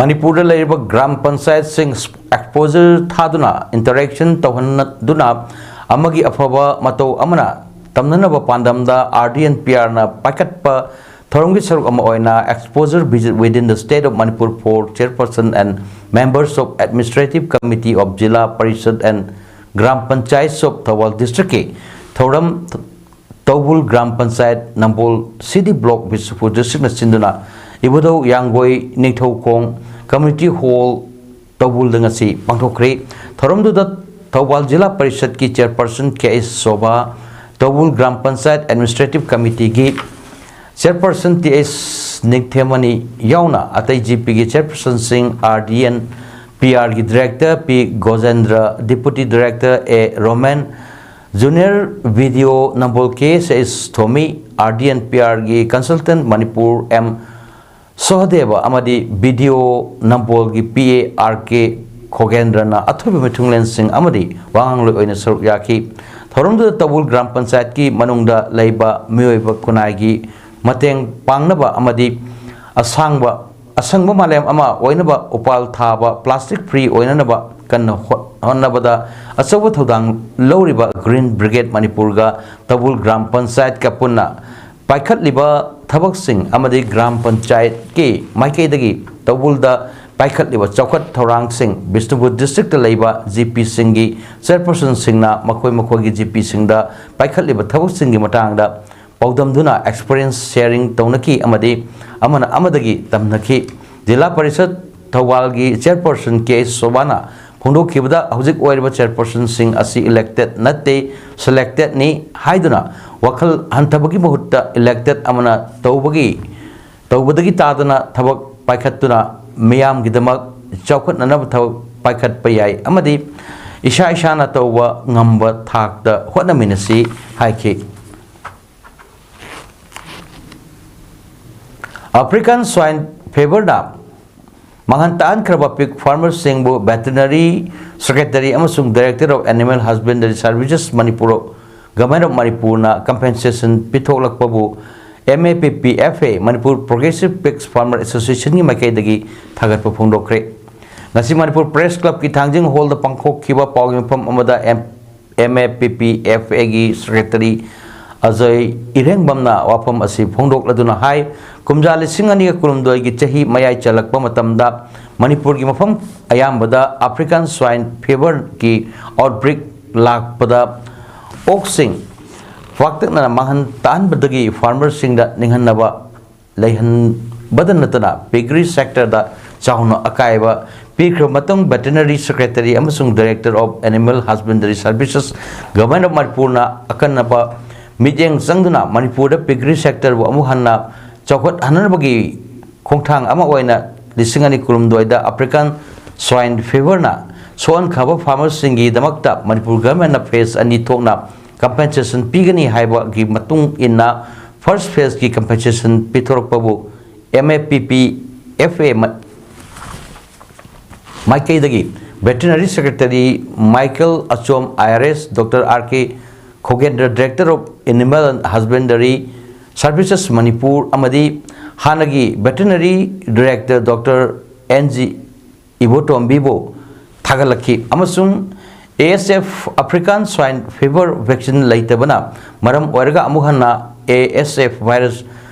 ꯃꯅꯤꯄꯨꯔꯗ ꯂꯩꯔꯤꯕ ꯒ꯭ꯔꯥꯝ ꯄꯟꯆꯥꯌꯠꯁꯤꯡ exposure ꯊꯥꯗꯨꯅ interaction ꯇꯧꯍꯟꯗꯨꯅ ꯑꯃꯒꯤ ꯑꯐꯕ ꯃꯇꯧ ꯑꯃꯅ ꯇꯝꯅꯅꯕ ꯄꯥꯟꯗꯝꯗ R D N P Rꯅ ꯄꯥꯏꯈꯠꯄ ꯊꯧꯔꯝꯒꯤ ꯁꯔꯨꯛ ꯑꯃ ꯑꯣꯏꯅ exposure visit within the state of Manipur for chairperson and members of administrative committee of Zilla Parishad and Gram Panchayats of Thoubal districtꯀꯤ ꯊꯧꯔꯝ ꯇꯧꯕꯨꯜ ꯒ꯭ꯔꯥꯝ ꯄꯟꯆꯥꯌꯠ ꯅꯝꯕꯣꯜ C D block ꯕꯤꯁꯅꯨꯄꯨꯔ districtꯅ ꯁꯤꯟꯗꯨꯅ ꯏꯕꯨꯙꯧ ꯌꯥꯡꯒꯣꯏ ꯅꯤꯡꯊꯧꯈꯣꯡ community hall ꯇꯧꯕꯨꯜꯗ ꯉꯁꯤ ꯄꯥꯡꯊꯣꯛꯈ꯭ꯔꯦ꯫ ꯊꯧꯔꯝꯗꯨꯗ ꯊꯧꯕꯥꯜ ꯖꯤꯂꯥ ꯄꯔꯤꯁꯠꯀꯤ chairperson K H Sobha, Toubul gram panchayat administrative committeeꯒꯤ chairperson T H ꯅꯤꯡꯊꯦꯝꯃꯅꯤ ꯌꯥꯎꯅ ꯑꯇꯩ GPꯒꯤ chairpersonꯁꯤꯡ R D N P Rꯒꯤ director P Gojendra, deputy director A Romen, junior BDO Nambol K H Thomi, R D N P Rꯒꯤ consultant ꯃꯅꯤꯄꯨꯔ M ꯁꯣꯍꯗꯦꯕ ꯑꯃꯗꯤ BDO ꯅꯝꯕꯣꯜꯒꯤ P A R K ꯈꯣꯒꯦꯟꯗ꯭ꯔꯅ ꯑꯊꯣꯏꯕ ꯃꯤꯊꯨꯡꯂꯦꯟꯁꯤꯡ ꯑꯃꯗꯤ ꯋꯥꯉꯥꯡꯂꯣꯏ ꯑꯣꯏꯅ ꯁꯔꯨꯛ ꯌꯥꯈꯤ꯫ ꯊꯧꯔꯝꯗꯨꯗ ꯇꯧꯕꯨꯜ ꯒ꯭ꯔꯥꯝ ꯄꯟꯆꯥꯌꯠꯀꯤ ꯃꯅꯨꯡꯗ ꯂꯩꯕ ꯃꯤꯑꯣꯏꯕ ꯈꯨꯟꯅꯥꯏꯒꯤ ꯃꯇꯦꯡ ꯄꯥꯡꯅꯕ ꯑꯃꯗꯤ ꯑꯁꯥꯡꯕ, ꯑꯁꯪꯕ ꯃꯥꯂꯦꯝ ꯑꯃ ꯑꯣꯏꯅꯕ ꯎꯄꯥꯜ ꯊꯥꯕ, plastic free ꯑꯣꯏꯅꯅꯕ ꯀꯟꯅ ꯍꯣꯠ-, ꯍꯣꯠꯅꯕꯗ ꯑꯆꯧꯕ ꯊꯧꯗꯥꯡ ꯂꯧꯔꯤꯕ Green Brigade ꯃꯅꯤꯄꯨꯔꯒ ꯇꯧꯕꯨꯜ ꯒ꯭ꯔꯥꯝ ꯄꯟꯆꯥꯌꯠꯀ ꯄꯨꯟꯅ ꯄꯥꯏꯈꯠꯂꯤꯕ ꯊꯕꯛꯁꯤꯡ ꯑꯃꯗꯤ ꯒ꯭ꯔꯥꯝ ꯄꯟꯆꯥꯌꯠꯀꯤ ꯃꯥꯏꯀꯩꯗꯒꯤ ꯇꯧꯕꯨꯜꯗ ꯄꯥꯏꯈꯠꯂꯤꯕ ꯆꯥꯎꯈꯠ ꯊꯧꯔꯥꯡꯁꯤꯡ ꯕꯤꯁꯅꯨꯄꯨꯔ districtꯇ ꯂꯩꯕ GPꯁꯤꯡꯒꯤ chairpersonꯁꯤꯡꯅ ꯃꯈꯣꯏ ꯃꯈꯣꯏꯒꯤ GPꯁꯤꯡꯗ ꯄꯥꯏꯈꯠꯂꯤꯕ ꯊꯕꯛꯁꯤꯡꯒꯤ ꯃꯇꯥꯡꯗ ꯄꯥꯎꯗꯝꯗꯨꯅ experience sharing ꯇꯧꯅꯈꯤ ꯑꯃꯗꯤ ꯑꯃꯅ ꯑꯃꯗꯒꯤ ꯇꯝꯅꯈꯤ꯫ ꯖꯤꯂꯥ ꯄꯔꯤꯁꯠ ꯊꯧꯕꯥꯜꯒꯤ ꯆꯤꯌꯔꯄꯔꯁꯟ ꯀꯦ ꯁꯣꯚꯥꯅ ꯐꯣꯡꯗꯣꯛꯈꯤꯕꯗ, ꯍꯧꯖꯤꯛ ꯑꯣꯏꯔꯤꯕ ꯆꯤꯌꯔꯄꯔꯁꯟꯁꯤꯡ ꯑꯁꯤ ꯏꯂꯦꯛꯇꯦꯗ ꯅꯠꯇꯦ, ꯁꯦꯂꯦꯛꯇꯦꯗꯅꯤ ꯍꯥꯏꯗꯨꯅ ꯋꯥꯈꯜ ꯍꯟꯊꯕꯒꯤ ꯃꯍꯨꯠꯇ ꯏꯂꯦꯛꯇꯦꯗ ꯑꯃꯅ ꯇꯧꯕꯒꯤ, ꯇꯧꯕꯗꯒꯤ ꯇꯥꯗꯅ ꯊꯕꯛ ꯄꯥꯏꯈꯠꯇꯨꯅ ꯃꯤꯌꯥꯝꯒꯤꯗꯃꯛ ꯆꯥꯎꯈꯠꯅꯅꯕ ꯊꯕꯛ ꯄꯥꯏꯈꯠꯄ ꯌꯥꯏ ꯑꯃꯗꯤ ꯏꯁꯥ ꯏꯁꯥꯅ ꯇꯧꯕ ꯉꯝꯕ ꯊꯥꯛꯇ ꯍꯣꯠꯅꯃꯤꯟꯅꯁꯤ ꯍꯥꯏꯈꯤ꯫ ꯑꯐ꯭ꯔꯤꯀꯥꯟ ꯁ꯭ꯋꯥꯏꯟ ꯐꯤꯚꯔꯅ ꯃꯥꯡꯍꯟ ꯇꯥꯛꯍꯟꯈ꯭ꯔꯕ ꯄꯤꯛ ꯐꯥꯔꯃꯔꯁꯤꯡꯕꯨ ꯚꯦꯇꯤꯅꯔꯤ ꯁꯦꯀ꯭ꯔꯦꯇꯔꯤ ꯑꯃꯁꯨꯡ director of animal husbandry services Manipur, government of ꯃꯅꯤꯄꯨꯔꯅ ꯀꯝꯄꯦꯟꯁꯦꯁꯟ ꯄꯤꯊꯣꯛꯂꯛꯄꯕꯨ M A P P F A, Manipur progressive pigs farmer ꯑꯦꯁꯣꯁꯤꯌꯦꯁꯟꯒꯤ ꯃꯥꯏꯀꯩꯗꯒꯤ ꯊꯥꯒꯠꯄ ꯐꯣꯡꯗꯣꯛꯈ꯭ꯔꯦ꯫ ꯉꯁꯤ ꯃꯅꯤꯄꯨꯔ ꯄ꯭ꯔꯦꯁ ꯀ꯭ꯂꯕꯀꯤ ꯊꯥꯡꯖꯤꯡ ꯍꯣꯜꯗ ꯄꯥꯡꯊꯣꯛꯈꯤꯕ ꯄꯥꯎꯒꯤ ꯃꯐꯝ ꯑꯃꯗ M M A P P F ꯑꯦꯒꯤ ꯁꯦꯀ꯭ꯔꯦꯇꯔꯤ ꯑꯖꯣꯏ ꯏꯔꯦꯡꯕꯝꯅ ꯋꯥꯐꯝ ꯑꯁꯤ ꯐꯣꯡꯗꯣꯛꯂꯗꯨꯅ ꯍꯥꯏ, ꯀꯨꯝꯖꯥ ꯂꯤꯁꯤꯡ ꯑꯅꯤꯒ ꯀꯨꯟꯍꯨꯝꯗꯣꯏꯒꯤ ꯆꯍꯤ ꯃꯌꯥꯏ ꯆꯜꯂꯛꯄ ꯃꯇꯝꯗ ꯃꯅꯤꯄꯨꯔꯒꯤ ꯃꯐꯝ ꯑꯌꯥꯝꯕꯗ ꯑꯐ꯭ꯔꯤꯀꯥꯟ ꯁ꯭ꯋꯥꯏꯟ ꯐꯤꯚꯔꯒꯤ ꯑꯥꯎꯠꯕ꯭ꯔꯦꯛ ꯂꯥꯛꯄꯗ ꯑꯣꯛꯁꯤꯡ ꯄꯥꯛꯇꯛꯅꯅ ꯃꯥꯡꯍꯟ ꯇꯥꯛꯍꯟꯕꯗꯒꯤ ꯐꯥꯔꯃꯔꯁꯤꯡꯗ ꯅꯤꯡꯍꯟꯅꯕ ꯂꯩꯍꯟꯕꯗ ꯅꯠꯇꯅ ꯄꯤꯒꯔꯤ ꯁꯦꯛꯇꯔꯗ ꯆꯥꯎꯅ ꯑꯀꯥꯏꯕ ꯄꯤꯈ꯭ꯔꯕ ꯃꯇꯨꯡ ꯚꯦꯇꯦꯅꯔꯤ ꯁꯦꯀ꯭ꯔꯦꯇꯔꯤ ꯑꯃꯁꯨꯡ director of animal husbandry services government of ꯃꯅꯤꯄꯨꯔꯅ ꯑꯀꯟꯅꯕ ꯃꯤꯠꯌꯦꯡ ꯆꯪꯗꯨꯅ ꯃꯅꯤꯄꯨꯔꯗ ꯄꯤꯒꯔꯤ ꯁꯦꯛꯇꯔꯕꯨ ꯑꯃꯨꯛ ꯍꯟꯅ ꯆꯥꯎꯈꯠꯍꯟꯅꯕꯒꯤ ꯈꯣꯡꯊꯥꯡ ꯑꯃ ꯑꯣꯏꯅ ꯂꯤꯁꯤꯡ ꯑꯅꯤ ꯀꯨꯟꯍꯨꯝꯗꯣꯏꯗ ꯑꯐ꯭ꯔꯤꯀꯥꯟ ꯁ꯭ꯋꯥꯏꯟ ꯐꯤꯚꯔꯅ ꯁꯣꯛꯍꯟꯈ꯭ꯔꯕ ꯐꯥꯔꯃꯔꯁꯤꯡꯒꯤꯗꯃꯛꯇ ꯃꯅꯤꯄꯨꯔ ꯒꯚꯔꯟꯃꯦꯟꯠꯅ ꯐꯦꯖ ꯑꯅꯤ ꯊꯣꯛꯅ ꯀꯝꯄꯦꯟꯁꯦꯁꯟ ꯄꯤꯒꯅꯤ ꯍꯥꯏꯕꯒꯤ ꯃꯇꯨꯡ ꯏꯟꯅ ꯐꯥꯔꯁ ꯐꯦꯖꯀꯤ ꯀꯝꯄꯦꯟꯁꯦꯁꯟ ꯄꯤꯊꯣꯔꯛꯄꯕꯨ M A P P F A ꯃꯥꯏꯀꯩꯗꯒꯤ veterinary secretary Michael Achom I R S, doctor R K Khogendra, director of animal husbandry services Manipur ꯑꯃꯗꯤ ꯍꯥꯟꯅꯒꯤ veterinary director doctor N G ꯏꯕꯣꯇꯣꯝꯕꯤꯕꯨ ꯊꯥꯒꯠꯂꯛꯈꯤ ꯑꯃꯁꯨꯡ A S F African swine fever vaccine ꯂꯩꯇꯕꯅ ꯃꯔꯝ ꯑꯣꯏꯔꯒ ꯑꯃꯨꯛ ꯍꯟꯅ ꯑꯦ S F virus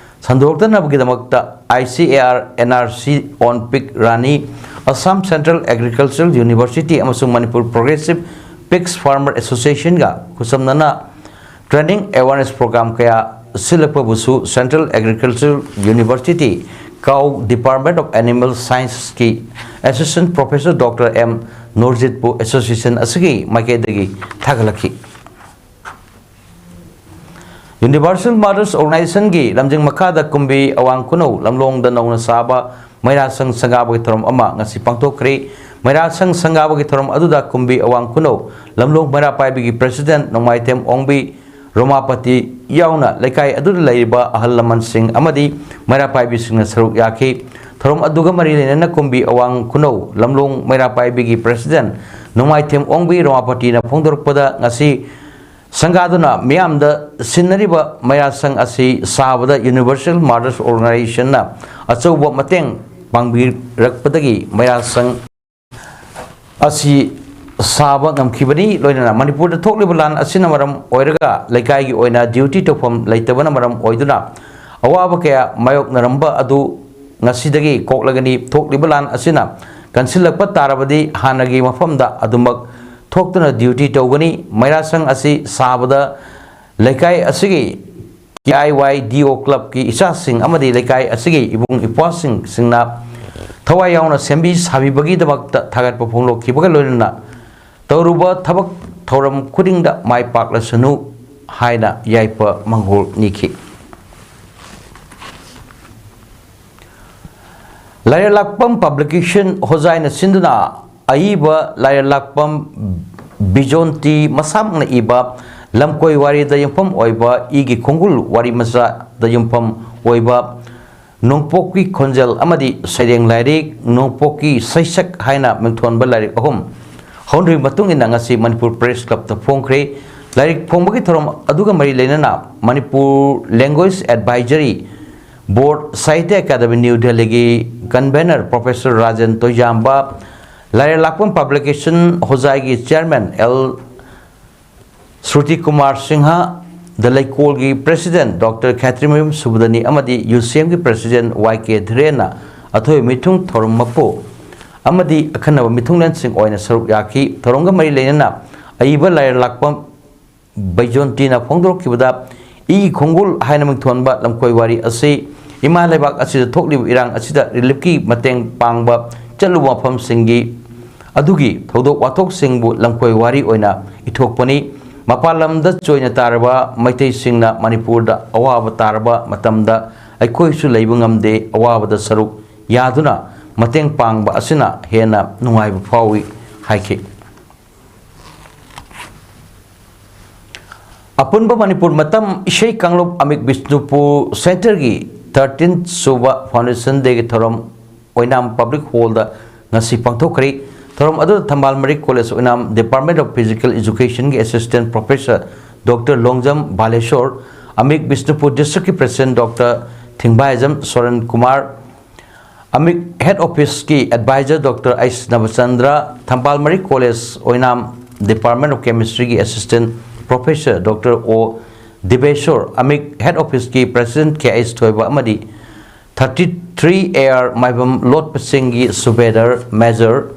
ꯁꯟꯗꯣꯛꯇꯅꯕꯒꯤꯗꯃꯛꯇ I C A R, N R C on pig Rani, Assam central agricultural university ꯑꯃꯁꯨꯡ ꯃꯅꯤꯄꯨꯔ ꯄ꯭ꯔꯣꯒ꯭ꯔꯦꯁꯤꯚ ꯄꯤꯛꯁ ꯐꯥꯔꯃꯔ ꯑꯦꯁꯣꯁꯤꯌꯦꯁꯟꯒ ꯈꯨꯠꯁꯝꯅꯅ ꯇ꯭ꯔꯦꯅꯤꯡ ꯑꯦꯋꯥꯔꯅꯦꯁ ꯄ꯭ꯔꯣꯒ꯭ꯔꯥꯝ ꯀꯌꯥ ꯁꯤꯜꯂꯛꯄꯕꯨꯁꯨ ꯁꯦꯟꯇ꯭ꯔꯦꯜ ꯑꯦꯒ꯭ꯔꯤꯀꯜꯆꯔꯦꯜ ꯌꯨꯅꯤꯚꯔꯁꯤꯇꯤ ꯀꯥꯎ Department of Animal Scienceꯀꯤ Assistant Professor Doctor M ꯅꯨꯔꯖꯤꯠꯄꯨ association ꯑꯁꯤꯒꯤ ꯃꯥꯏꯀꯩꯗꯒꯤ ꯊꯥꯒꯠꯂꯛꯈꯤ꯫ Universal Mothers Organizationꯒꯤ ꯂꯝꯖꯤꯡ ꯃꯈꯥꯗ ꯀꯨꯝꯕꯤ ꯑꯋꯥꯡ ꯈꯨꯅꯧ ꯂꯝꯂꯣꯡꯗ ꯅꯧꯅ ꯁꯥꯕ ꯃꯩꯔꯥꯁꯪ ꯁꯪꯒꯥꯕꯒꯤ ꯊꯧꯔꯝ ꯑꯃ ꯉꯁꯤ ꯄꯥꯡꯊꯣꯛꯈ꯭ꯔꯦ꯫ ꯃꯩꯔꯥꯁꯪ ꯁꯪꯒꯥꯕꯒꯤ ꯊꯧꯔꯝ ꯑꯗꯨꯗ ꯀꯨꯝꯕꯤ ꯑꯋꯥꯡ ꯈꯨꯅꯧ ꯂꯝꯂꯣꯡ ꯃꯩꯔꯥ ꯄꯥꯏꯕꯤꯒꯤ President ꯅꯣꯡꯃꯥꯏꯊꯦꯝ ꯑꯣꯡꯕꯤ ꯔꯣꯃꯥꯄꯇꯤ ꯌꯥꯎꯅ ꯂꯩꯀꯥꯏ ꯑꯗꯨꯗ ꯂꯩꯔꯤꯕ ꯑꯍꯜ ꯂꯃꯟꯁꯤꯡ ꯑꯃꯗꯤ ꯃꯩꯔꯥ ꯄꯥꯏꯕꯤꯁꯤꯡꯅ ꯁꯔꯨꯛ ꯌꯥꯈꯤ꯫ ꯊꯧꯔꯝ ꯑꯗꯨꯒ ꯃꯔꯤ ꯂꯩꯅꯅ ꯀꯨꯝꯕꯤ ꯑꯋꯥꯡ ꯈꯨꯅꯧ ꯂꯝꯂꯣꯡ ꯃꯩꯔꯥ ꯄꯥꯏꯕꯤꯒꯤ President ꯅꯣꯡꯃꯥꯏꯊꯦꯝ ꯑꯣꯡꯕꯤ ꯔꯣꯃꯥꯄꯇꯤꯅ ꯐꯣꯡꯗꯣꯔꯛꯄꯗ, ꯉꯁꯤ ꯁꯪꯒꯥꯗꯨꯅ ꯃꯤꯌꯥꯝꯗ ꯁꯤꯟꯅꯔꯤꯕ ꯃꯩꯔꯥꯁꯪ ꯑꯁꯤ ꯁꯥꯕꯗ Universal Mothers Organizationꯅ ꯑꯆꯧꯕ ꯃꯇꯦꯡ ꯄꯥꯡꯕꯤꯔꯛꯄꯗꯒꯤ ꯃꯩꯔꯥꯁꯪ ꯑꯁꯤ ꯁꯥꯕ ꯉꯝꯈꯤꯕꯅꯤ꯫ ꯂꯣꯏꯅꯅ ꯃꯅꯤꯄꯨꯔꯗ ꯊꯣꯛꯂꯤꯕ ꯂꯥꯟ ꯑꯁꯤꯅ ꯃꯔꯝ ꯑꯣꯏꯔꯒ ꯂꯩꯀꯥꯏꯒꯤ ꯑꯣꯏꯅ duty ꯇꯧꯐꯝ ꯂꯩꯇꯕꯅ ꯃꯔꯝ ꯑꯣꯏꯗꯨꯅ ꯑꯋꯥꯕ ꯀꯌꯥ ꯃꯥꯌꯣꯛꯅꯔꯝꯕ ꯑꯗꯨ ꯉꯁꯤꯗꯒꯤ ꯀꯣꯛꯂꯒꯅꯤ꯫ ꯊꯣꯛꯂꯤꯕ ꯂꯥꯟ ꯑꯁꯤꯅ ꯀꯟꯁꯤꯜꯂꯛꯄ ꯇꯥꯔꯕꯗꯤ ꯍꯥꯟꯅꯒꯤ ꯃꯐꯝꯗ ꯑꯗꯨꯃꯛ ꯊꯣꯛꯇꯨꯅ duty ꯇꯧꯒꯅꯤ꯫ ꯃꯩꯔꯥꯁꯪ ꯑꯁꯤ ꯁꯥꯕꯗ ꯂꯩꯀꯥꯏ ꯑꯁꯤꯒꯤ K I Y D O clubꯀꯤ ꯏꯆꯥꯁꯤꯡ ꯑꯃꯗꯤ ꯂꯩꯀꯥꯏ ꯑꯁꯤꯒꯤ ꯏꯕꯨꯡ ꯏꯄ꯭ꯋꯥꯁꯤꯡꯁꯤꯡꯅ ꯊꯋꯥꯏ ꯌꯥꯎꯅ ꯁꯦꯝꯕꯤ ꯁꯥꯕꯤꯕꯒꯤꯗꯃꯛꯇ ꯊꯥꯒꯠꯄ ꯐꯣꯡꯗꯣꯛꯈꯤꯕꯒ ꯂꯣꯏꯅꯅ ꯇꯧꯔꯨꯕ ꯊꯕꯛ ꯊꯧꯔꯝ ꯈꯨꯗꯤꯡꯗ ꯃꯥꯏ ꯄꯥꯛꯂꯁꯅꯨ ꯍꯥꯏꯅ ꯌꯥꯏꯐ ꯃꯪꯒꯣꯜ ꯅꯤꯈꯤ꯫ ꯂꯥꯏꯔꯦꯜꯂꯥꯛꯄꯝ Publication ꯍꯣꯖꯥꯏꯅ ꯁꯤꯟꯗꯨꯅ ꯑꯏꯕ ꯂꯥꯏꯔꯦꯜꯂꯥꯛꯄꯝ ꯕꯤꯖꯣꯟꯇꯤ ꯃꯁꯥꯃꯛꯅ ꯏꯕ ꯂꯝꯀꯣꯏ ꯋꯥꯔꯤꯗ ꯌꯨꯝꯐꯝ ꯑꯣꯏꯕ ꯏꯒꯤ ꯈꯣꯡꯒꯨꯜ ꯋꯥꯔꯤ ꯃꯆꯥꯗ ꯌꯨꯝꯐꯝ ꯑꯣꯏꯕ ꯅꯣꯡꯄꯣꯛꯀꯤ ꯈꯣꯟꯖꯦꯜ ꯑꯃꯗꯤ ꯁꯩꯔꯦꯡ ꯂꯥꯏꯔꯤꯛ ꯅꯣꯡꯄꯣꯛꯀꯤ ꯁꯩꯁꯛ ꯍꯥꯏꯅ ꯃꯤꯡꯊꯣꯟꯕ ꯂꯥꯏꯔꯤꯛ ꯑꯍꯨꯝ ꯍꯧꯅꯕꯒꯤ ꯃꯇꯨꯡ ꯏꯟꯅ ꯉꯁꯤ ꯃꯅꯤꯄꯨꯔ Press Clubꯇ ꯐꯣꯡꯈ꯭ꯔꯦ꯫ ꯂꯥꯏꯔꯤꯛ ꯐꯣꯡꯕꯒꯤ ꯊꯧꯔꯝ ꯑꯗꯨꯒ ꯃꯔꯤ ꯂꯩꯅꯅ Manipur Language Advisory Board, Sahitya Academy, New Delhiꯒꯤ convener Professor ꯔꯥꯖꯦꯟ ꯇꯣꯏꯖꯥꯝꯕ, ꯂꯥꯏꯔꯦꯜꯂꯥꯛꯄꯝ Publication ꯍꯣꯖꯥꯏꯒꯤ Chairman ꯑꯦꯜ ꯁ꯭ꯔꯨꯇꯤ ꯀꯨꯃꯥꯔ ꯁꯤꯡꯍ, ꯗ ꯂꯩꯀꯣꯜꯒꯤ President Doctor ꯈꯦꯇ꯭ꯔꯤꯃꯌꯨꯝ ꯁꯨꯕꯗꯅꯤ ꯑꯃꯗꯤ ꯌꯨꯁꯦꯝꯒꯤ President Y K ꯙꯤꯔꯦꯟꯅ ꯑꯊꯣꯏꯕ ꯃꯤꯊꯨꯡ ꯊꯧꯔꯝ ꯃꯄꯨ ꯑꯃꯗꯤ ꯑꯈꯟꯅꯕ ꯃꯤꯊꯨꯡꯂꯦꯟꯁꯤꯡ ꯑꯣꯏꯅ ꯁꯔꯨꯛ ꯌꯥꯈꯤ꯫ ꯊꯧꯔꯝꯒ ꯃꯔꯤ ꯂꯩꯅꯅ ꯑꯏꯕ ꯂꯥꯏꯔꯦꯜꯂꯥꯛꯄꯝ ꯕꯩꯖꯣꯟꯇꯤꯅ ꯐꯣꯡꯗꯣꯔꯛꯈꯤꯕꯗ, ꯏꯒꯤ ꯈꯣꯡꯒꯨꯜ ꯍꯥꯏꯅ ꯃꯤꯡꯊꯣꯟꯕ ꯂꯝꯀꯣꯏ ꯋꯥꯔꯤ ꯑꯁꯤ ꯏꯃꯥ ꯂꯩꯕꯥꯛ ꯑꯁꯤꯗ ꯊꯣꯛꯂꯤꯕ ꯏꯔꯥꯡ ꯑꯁꯤꯗ relief ꯀꯤ ꯃꯇꯦꯡ ꯄꯥꯡꯕ ꯆꯠꯂꯨꯕ ꯃꯐꯝꯁꯤꯡꯒꯤ ꯑꯗꯨꯒꯤ ꯊꯧꯗꯣꯛ ꯋꯥꯊꯣꯛꯁꯤꯡꯕꯨ ꯂꯝꯀꯣꯏ ꯋꯥꯔꯤ ꯑꯣꯏꯅ ꯏꯊꯣꯛꯄꯅꯤ꯫ ꯃꯄꯥꯟ ꯂꯝꯗ ꯆꯣꯏꯅ ꯇꯥꯔꯕ ꯃꯩꯇꯩꯁꯤꯡꯅ ꯃꯅꯤꯄꯨꯔꯗ ꯑꯋꯥꯕ ꯇꯥꯔꯕ ꯃꯇꯝꯗ ꯑꯩꯈꯣꯏꯁꯨ ꯂꯩꯕ ꯉꯝꯗꯦ, ꯑꯋꯥꯕꯗ ꯁꯔꯨꯛ ꯌꯥꯗꯨꯅ ꯃꯇꯦꯡ ꯄꯥꯡꯕ ꯑꯁꯤꯅ ꯍꯦꯟꯅ ꯅꯨꯡꯉꯥꯏꯕ ꯐꯥꯎꯏ ꯍꯥꯏꯈꯤ꯫ ꯑꯄꯨꯟꯕ ꯃꯅꯤꯄꯨꯔ ꯃꯇꯝ ꯏꯁꯩ ꯀꯥꯡꯂꯨꯞ ꯑꯃꯤꯛ ꯕꯤꯁꯅꯨꯄꯨꯔ ꯁꯦꯟꯇꯔꯒꯤ ꯊꯥꯔꯇꯤꯟ ꯁꯨꯕ Foundation Day ꯒꯤ ꯊꯧꯔꯝ ꯑꯣꯏꯅꯥꯝ ꯄꯕ꯭ꯂꯤꯛ ꯍꯣꯜꯗ ꯉꯁꯤ ꯄꯥꯡꯊꯣꯛꯈ꯭ꯔꯦ꯫ ꯊꯧꯔꯝ ꯑꯗꯨꯗ ꯊꯝꯕꯥꯜ ꯃꯔꯤꯛ ꯀꯣꯂꯦꯖ ꯑꯣꯏꯅꯥꯝ Department of Physical Education ꯒꯤ Assistant Professor Doctor Longjam Baleshor, ꯑꯃꯤꯛ ꯕꯤꯁꯅꯨꯄꯨꯔ District ꯀꯤ President Doctor ꯊꯤꯡꯕꯥꯏꯖꯝ ꯁꯣꯔꯟ ꯀꯨꯃꯥꯔ, ꯑꯃꯤꯛ Head Office ꯀꯤ Advisor Doctor S Nabachandra, Thambal Marik college ꯑꯣꯏꯅꯥꯝ Department of Chemistry ꯒꯤ Assistant Professor Doctor ꯑꯣ ꯗꯤꯕꯦꯁꯣꯔ, ꯑꯃꯤꯛ Head Office ꯀꯤ President ꯀꯦ ꯑꯩꯁ ꯊꯣꯏꯕ ꯑꯃꯗꯤ thirty three A R Maibam ꯂꯣꯠꯄꯁꯤꯡꯒꯤ ꯁꯨꯕꯦꯗꯔ Major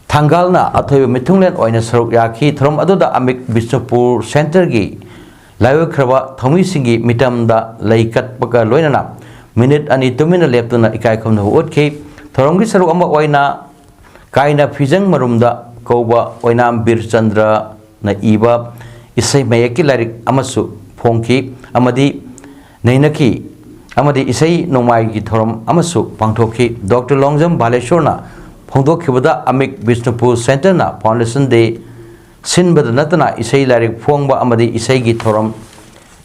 ꯊꯥꯡꯒꯥꯜꯅ ꯑꯊꯣꯏꯕ ꯃꯤꯊꯨꯡꯂꯦꯟ ꯑꯣꯏꯅ ꯁꯔꯨꯛ ꯌꯥꯈꯤ꯫ ꯊꯧꯔꯝ ꯑꯗꯨꯗ ꯑꯃꯤꯛ ꯕꯤꯁꯅꯨꯄꯨꯔ ꯁꯦꯟꯇꯔꯒꯤ ꯂꯥꯏꯑꯣꯏꯈ꯭ꯔꯕ ꯊꯧꯃꯤꯁꯤꯡꯒꯤ ꯃꯤꯇꯝꯗ ꯂꯩ ꯀꯠꯄꯒ ꯂꯣꯏꯅꯅ ꯃꯤꯅꯤꯠ ꯑꯅꯤ ꯇꯨꯃꯤꯟꯅ ꯂꯦꯞꯇꯨꯅ ꯏꯀꯥꯏ ꯈꯨꯝꯅꯕ ꯎꯠꯈꯤ꯫ ꯊꯧꯔꯝꯒꯤ ꯁꯔꯨꯛ ꯑꯃ ꯑꯣꯏꯅ ꯀꯥꯏꯅ ꯐꯤꯖꯪ ꯃꯔꯨꯝꯗ ꯀꯧꯕ ꯑꯣꯏꯅꯥꯝ ꯕꯤꯔꯆꯟꯗ꯭ꯔꯅ ꯏꯕ ꯏꯁꯩ ꯃꯌꯦꯛꯀꯤ ꯂꯥꯏꯔꯤꯛ ꯑꯃꯁꯨ ꯐꯣꯡꯈꯤ ꯑꯃꯗꯤ ꯅꯩꯅꯈꯤ ꯑꯃꯗꯤ ꯏꯁꯩ ꯅꯣꯡꯃꯥꯏꯒꯤ ꯊꯧꯔꯝ ꯑꯃꯁꯨ ꯄꯥꯡꯊꯣꯛꯈꯤ꯫ ꯗꯣꯛꯇꯔ ꯂꯣꯡꯖꯝ ꯕꯥꯂꯦꯁꯣꯔꯅ ꯐꯣꯡꯗꯣꯛꯈꯤꯕꯗ ꯑꯃꯤꯛ ꯕꯤꯁꯅꯨꯄꯨꯔ ꯁꯦꯟꯇꯔꯅ Foundation Day ꯁꯤꯟꯕꯗ ꯅꯠꯇꯅ ꯏꯁꯩ ꯂꯥꯏꯔꯤꯛ ꯐꯣꯡꯕ ꯑꯃꯗꯤ ꯏꯁꯩꯒꯤ ꯊꯧꯔꯝ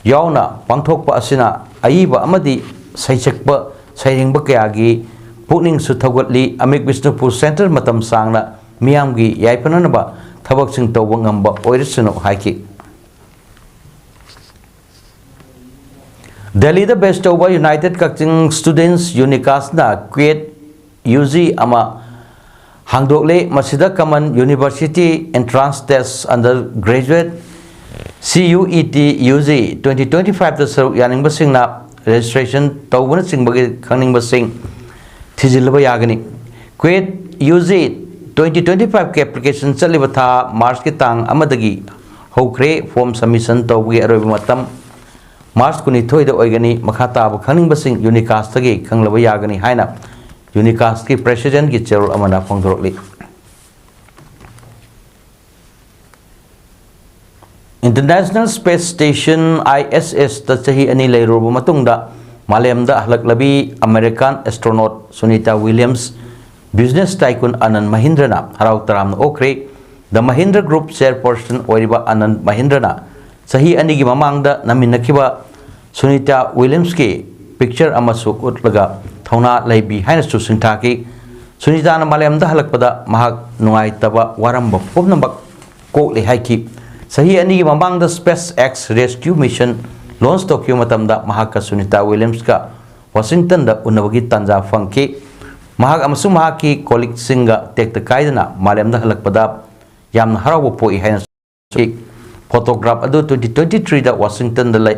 ꯌꯥꯎꯅ ꯄꯥꯡꯊꯣꯛꯄ ꯑꯁꯤꯅ ꯑꯏꯕ ꯑꯃꯗꯤ ꯁꯩꯁꯛꯄ ꯁꯩꯔꯦꯡꯕ ꯀꯌꯥꯒꯤ ꯄꯨꯛꯅꯤꯡꯁꯨ ꯊꯧꯒꯠꯂꯤ꯫ ꯑꯃꯤꯛ ꯕꯤꯁꯅꯨꯄꯨꯔ ꯁꯦꯟꯇꯔ ꯃꯇꯝ ꯁꯥꯡꯅ ꯃꯤꯌꯥꯝꯒꯤ ꯌꯥꯏꯐꯅꯅꯕ ꯊꯕꯛꯁꯤꯡ ꯇꯧꯕ ꯉꯝꯕ ꯑꯣꯏꯔꯁꯅꯨ ꯍꯥꯏꯈꯤ꯫ ꯗꯦꯜꯂꯤꯗ ꯕꯦꯁ ꯇꯧꯕ United Kakching Students UNICASꯅ ꯀ꯭ꯋꯦꯠ ꯌꯨ ꯖꯤ ꯑꯃ ꯍꯥꯡꯗꯣꯛꯂꯦ꯫ ꯃꯁꯤꯗ Common University Entrance Test Undergraduate, C U E T, U G twenty twenty five ꯇ ꯁꯔꯨꯛ ꯌꯥꯅꯤꯡꯕꯁꯤꯡꯅ registration ꯇꯧꯕꯅꯆꯤꯡꯕꯒꯤ ꯈꯪꯅꯤꯡꯕꯁꯤꯡ ꯊꯤꯖꯤꯜꯂꯕ ꯌꯥꯒꯅꯤ꯫ Quiz U G twenty twenty five ꯀꯤ application ꯆꯠꯂꯤꯕ ꯊꯥ ꯃꯥꯔꯆꯀꯤ ꯇꯥꯡ ꯑꯃꯗꯒꯤ ꯍꯧꯈ꯭ꯔꯦ꯫ Form submission ꯇꯧꯕꯒꯤ ꯑꯔꯣꯏꯕ ꯃꯇꯝ ꯃꯥꯔꯆ ꯀꯨꯟꯅꯤꯊꯣꯏꯗ ꯑꯣꯏꯒꯅꯤ꯫ ꯃꯈꯥ ꯇꯥꯕ ꯈꯪꯅꯤꯡꯕꯁꯤꯡ ꯌꯨꯅꯤꯀꯥꯁꯇꯒꯤ ꯈꯪꯂꯕ ꯌꯥꯒꯅꯤ ꯍꯥꯏꯅ ꯌꯨꯅꯤꯀꯥꯁꯀꯤ ꯄ꯭ꯔꯦꯁꯤꯗꯦꯟꯒꯤ ꯆꯦꯔꯣꯜ ꯑꯃꯅ ꯐꯣꯡꯗꯣꯔꯛꯂꯤ꯫ International Space Station, I S S ꯇ ꯆꯍꯤ ꯑꯅꯤ ꯂꯩꯔꯨꯔꯕ ꯃꯇꯨꯡꯗ ꯃꯥꯂꯦꯝꯗ ꯍꯜꯂꯛꯂꯕꯤ American astronaut Sunita Williams, business tycoon Anand ꯃꯍꯤꯟꯗ꯭ꯔꯅ ꯍꯔꯥꯎ ꯇꯔꯥꯝꯅ ꯑꯣꯛꯈ꯭ꯔꯦ꯫ ꯗ ꯃꯍꯤꯟꯗ꯭ꯔ ꯒ꯭ꯔꯨꯞ ꯆꯦꯌꯔꯄꯔꯁꯟ ꯑꯣꯏꯔꯤꯕ ꯑꯅꯟ ꯃꯍꯤꯟꯗ꯭ꯔꯅ ꯆꯍꯤ ꯑꯅꯤꯒꯤ ꯃꯃꯥꯡꯗ ꯅꯝꯃꯤꯟꯅꯈꯤꯕ ꯁꯨꯅꯤꯇꯥ ꯋꯤꯂꯤꯌꯝꯁꯀꯤ ꯄꯤꯛꯆꯔ ꯑꯃꯁꯨ ꯎꯠꯂꯒ ꯊꯧꯅꯥ ꯂꯩꯕꯤ ꯍꯥꯏꯅꯁꯨ ꯁꯤꯡꯊꯥꯈꯤ꯫ ꯁꯨꯅꯤꯇꯥꯅ ꯃꯥꯂꯦꯝꯗ ꯍꯜꯂꯛꯄꯗ ꯃꯍꯥꯛ ꯅꯨꯡꯉꯥꯏꯇꯕ, ꯋꯥꯔꯝꯕ ꯄꯨꯝꯅꯃꯛ ꯀꯣꯛꯂꯦ ꯍꯥꯏꯈꯤ꯫ ꯆꯍꯤ ꯑꯅꯤꯒꯤ ꯃꯃꯥꯡꯗ space X rescue mission launch ꯇꯧꯈꯤꯕ ꯃꯇꯝꯗ ꯃꯍꯥꯛꯀ ꯁꯨꯅꯤꯇꯥ ꯋꯤꯂꯤꯌꯝꯁꯀ ꯋꯥꯁꯤꯡꯇꯟꯗ ꯎꯅꯕꯒꯤ ꯇꯥꯟꯖꯥ ꯐꯪꯈꯤ꯫ ꯃꯍꯥꯛ ꯑꯃꯁꯨꯡ ꯃꯍꯥꯛꯀꯤ ꯀꯣꯂꯤꯛꯁꯤꯡꯒ ꯇꯦꯛꯇ ꯀꯥꯏꯗꯅ ꯃꯥꯂꯦꯝꯗ ꯍꯜꯂꯛꯄꯗ ꯌꯥꯝꯅ ꯍꯔꯥꯎꯕ ꯄꯣꯛꯏ ꯍꯥꯏꯅ ꯐꯣꯇꯣꯒ꯭ꯔꯥꯐ ꯑꯗꯨ twenty twenty-three ꯗ ꯋꯥꯁꯤꯡꯇꯟꯗ ꯂꯩ꯫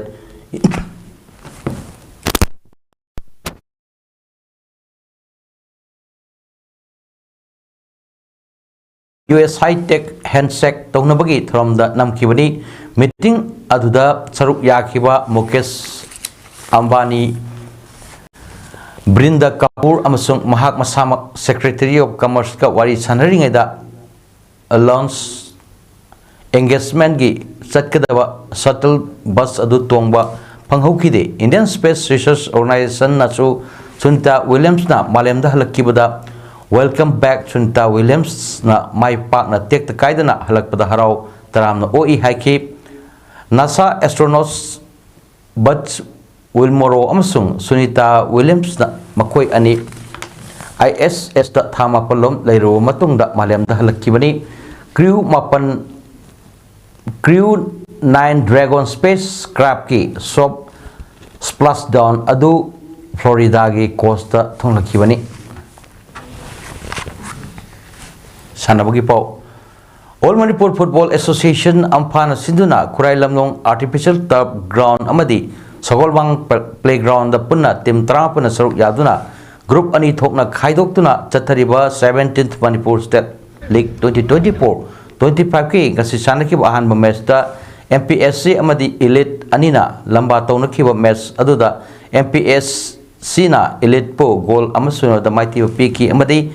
ꯌꯨ ꯑꯦꯁ ꯍꯥꯏ ꯇꯦꯛ ꯍꯦꯟꯁꯦꯛ ꯇꯧꯅꯕꯒꯤ ꯊꯧꯔꯝꯗ ꯅꯝꯈꯤꯕꯅꯤ꯫ ꯃꯤꯇꯤꯡ ꯑꯗꯨꯗ ꯁꯔꯨꯛ ꯌꯥꯈꯤꯕ ꯃꯨꯀꯦꯁ ꯑꯝꯕꯥꯅꯤ, ꯕ꯭ꯔꯤꯟꯗ ꯀꯥꯄꯨꯔ ꯑꯃꯁꯨꯡ ꯃꯍꯥꯛ ꯃꯁꯥꯃꯛ Secretary of Commerce ꯀ ꯋꯥꯔꯤ ꯁꯥꯟꯅꯔꯤꯉꯩꯗ ꯂꯣꯟꯆ ꯑꯦꯡꯒꯦꯖꯃꯦꯟꯒꯤ ꯆꯠꯀꯗꯕ ꯁꯇꯜ ꯕꯁ ꯑꯗꯨ ꯇꯣꯡꯕ ꯐꯪꯍꯧꯈꯤꯗꯦ꯫ Indian Space Research Organization ꯅꯁꯨ ꯁꯨꯅꯤꯇꯥ ꯋꯤꯂꯤꯌꯝꯁꯅ ꯃꯥꯂꯦꯝꯗ ꯍꯜꯂꯛꯈꯤꯕꯗ "Welcome back, ꯁꯨꯅꯤꯇꯥ ꯋꯤꯂꯤꯌꯝꯁꯅ ꯃꯥꯏ ꯄꯥꯛꯅ ꯇꯦꯛꯇ ꯀꯥꯏꯗꯅ ꯍꯜꯂꯛꯄꯗ ꯍꯔꯥꯎ ꯇꯔꯥꯝꯅ ꯑꯣꯛꯏ" ꯍꯥꯏꯈꯤ꯫ ꯅꯥꯁꯥ ꯑꯦꯁꯇ꯭ꯔꯣꯅꯣꯠꯁ ꯕꯠꯁ ꯋꯤꯜꯃꯣꯔꯣ ꯑꯃꯁꯨꯡ ꯁꯨꯅꯤꯇꯥ ꯋꯤꯂꯤꯌꯝꯁꯅ ꯃꯈꯣꯏ ꯑꯅꯤ ꯑꯥꯏ ꯑꯦꯁ ꯑꯦꯁꯇ ꯊꯥ ꯃꯥꯄꯜ ꯂꯣꯝ ꯂꯩꯔꯨꯕ ꯃꯇꯨꯡꯗ ꯃꯥꯂꯦꯝꯗ ꯍꯜꯂꯛꯈꯤꯕꯅꯤ꯫ ꯀ꯭ꯔꯤꯌꯨ ꯃꯥꯄꯟ, ꯀ꯭ꯔꯤꯌꯨ ꯅꯥꯏꯟ ꯗ꯭ꯔꯦꯒꯣꯟ ꯁ꯭ꯄꯦꯁ ꯀ꯭ꯔꯥꯐꯀꯤ ꯁꯣꯐ ꯁ꯭ꯄ꯭ꯂꯥꯁ ꯗꯥꯎꯟ ꯑꯗꯨ ꯐ꯭ꯂꯣꯔꯤꯗꯥꯒꯤ ꯀꯣꯁꯇ ꯊꯨꯡꯂꯈꯤꯕꯅꯤ꯫ ꯁꯥꯟꯅꯕꯒꯤ ꯄꯥꯎ꯫ All Manipur Football Association, ꯑꯝꯐꯥꯅ ꯁꯤꯟꯗꯨꯅ ꯈꯨꯔꯥꯏ ꯂꯝꯂꯣꯡ Artificial Turf Ground ꯑꯃꯗꯤ ꯁꯒꯣꯜꯕꯥꯡ ꯄ-, Playground ꯗ ꯄꯨꯟꯅ ꯇꯤꯝ ꯇꯔꯥꯃꯥꯄꯟꯅ ꯁꯔꯨꯛ ꯌꯥꯗꯨꯅ ꯒ꯭ꯔꯨꯞ ꯑꯅꯤ ꯊꯣꯛꯅ ꯈꯥꯏꯗꯣꯛꯇꯨꯅ ꯆꯠꯊꯔꯤꯕ seventeenth Manipur State League twenty twenty-four twenty-five ꯀꯤ ꯉꯁꯤ ꯁꯥꯟꯅꯈꯤꯕ ꯑꯍꯥꯟꯕ ꯃꯦꯆꯇ ꯑꯦꯝ ꯄꯤ ꯑꯦꯁ ꯁꯤ ꯑꯃꯗꯤ ꯏꯂꯤꯠ ꯑꯅꯤꯅ ꯂꯝꯕꯥ ꯇꯧꯅꯈꯤꯕ ꯃꯦꯠꯆ ꯑꯗꯨꯗ ꯑꯦꯝ ꯄꯤ ꯑꯦꯁ ꯁꯤꯅ ꯏꯂꯤꯠꯄꯨ ꯒꯣꯜ ꯑꯃ ꯁꯣꯏꯅꯣꯗ ꯃꯥꯏꯊꯤꯕ ꯄꯤꯈꯤ ꯑꯃꯗꯤ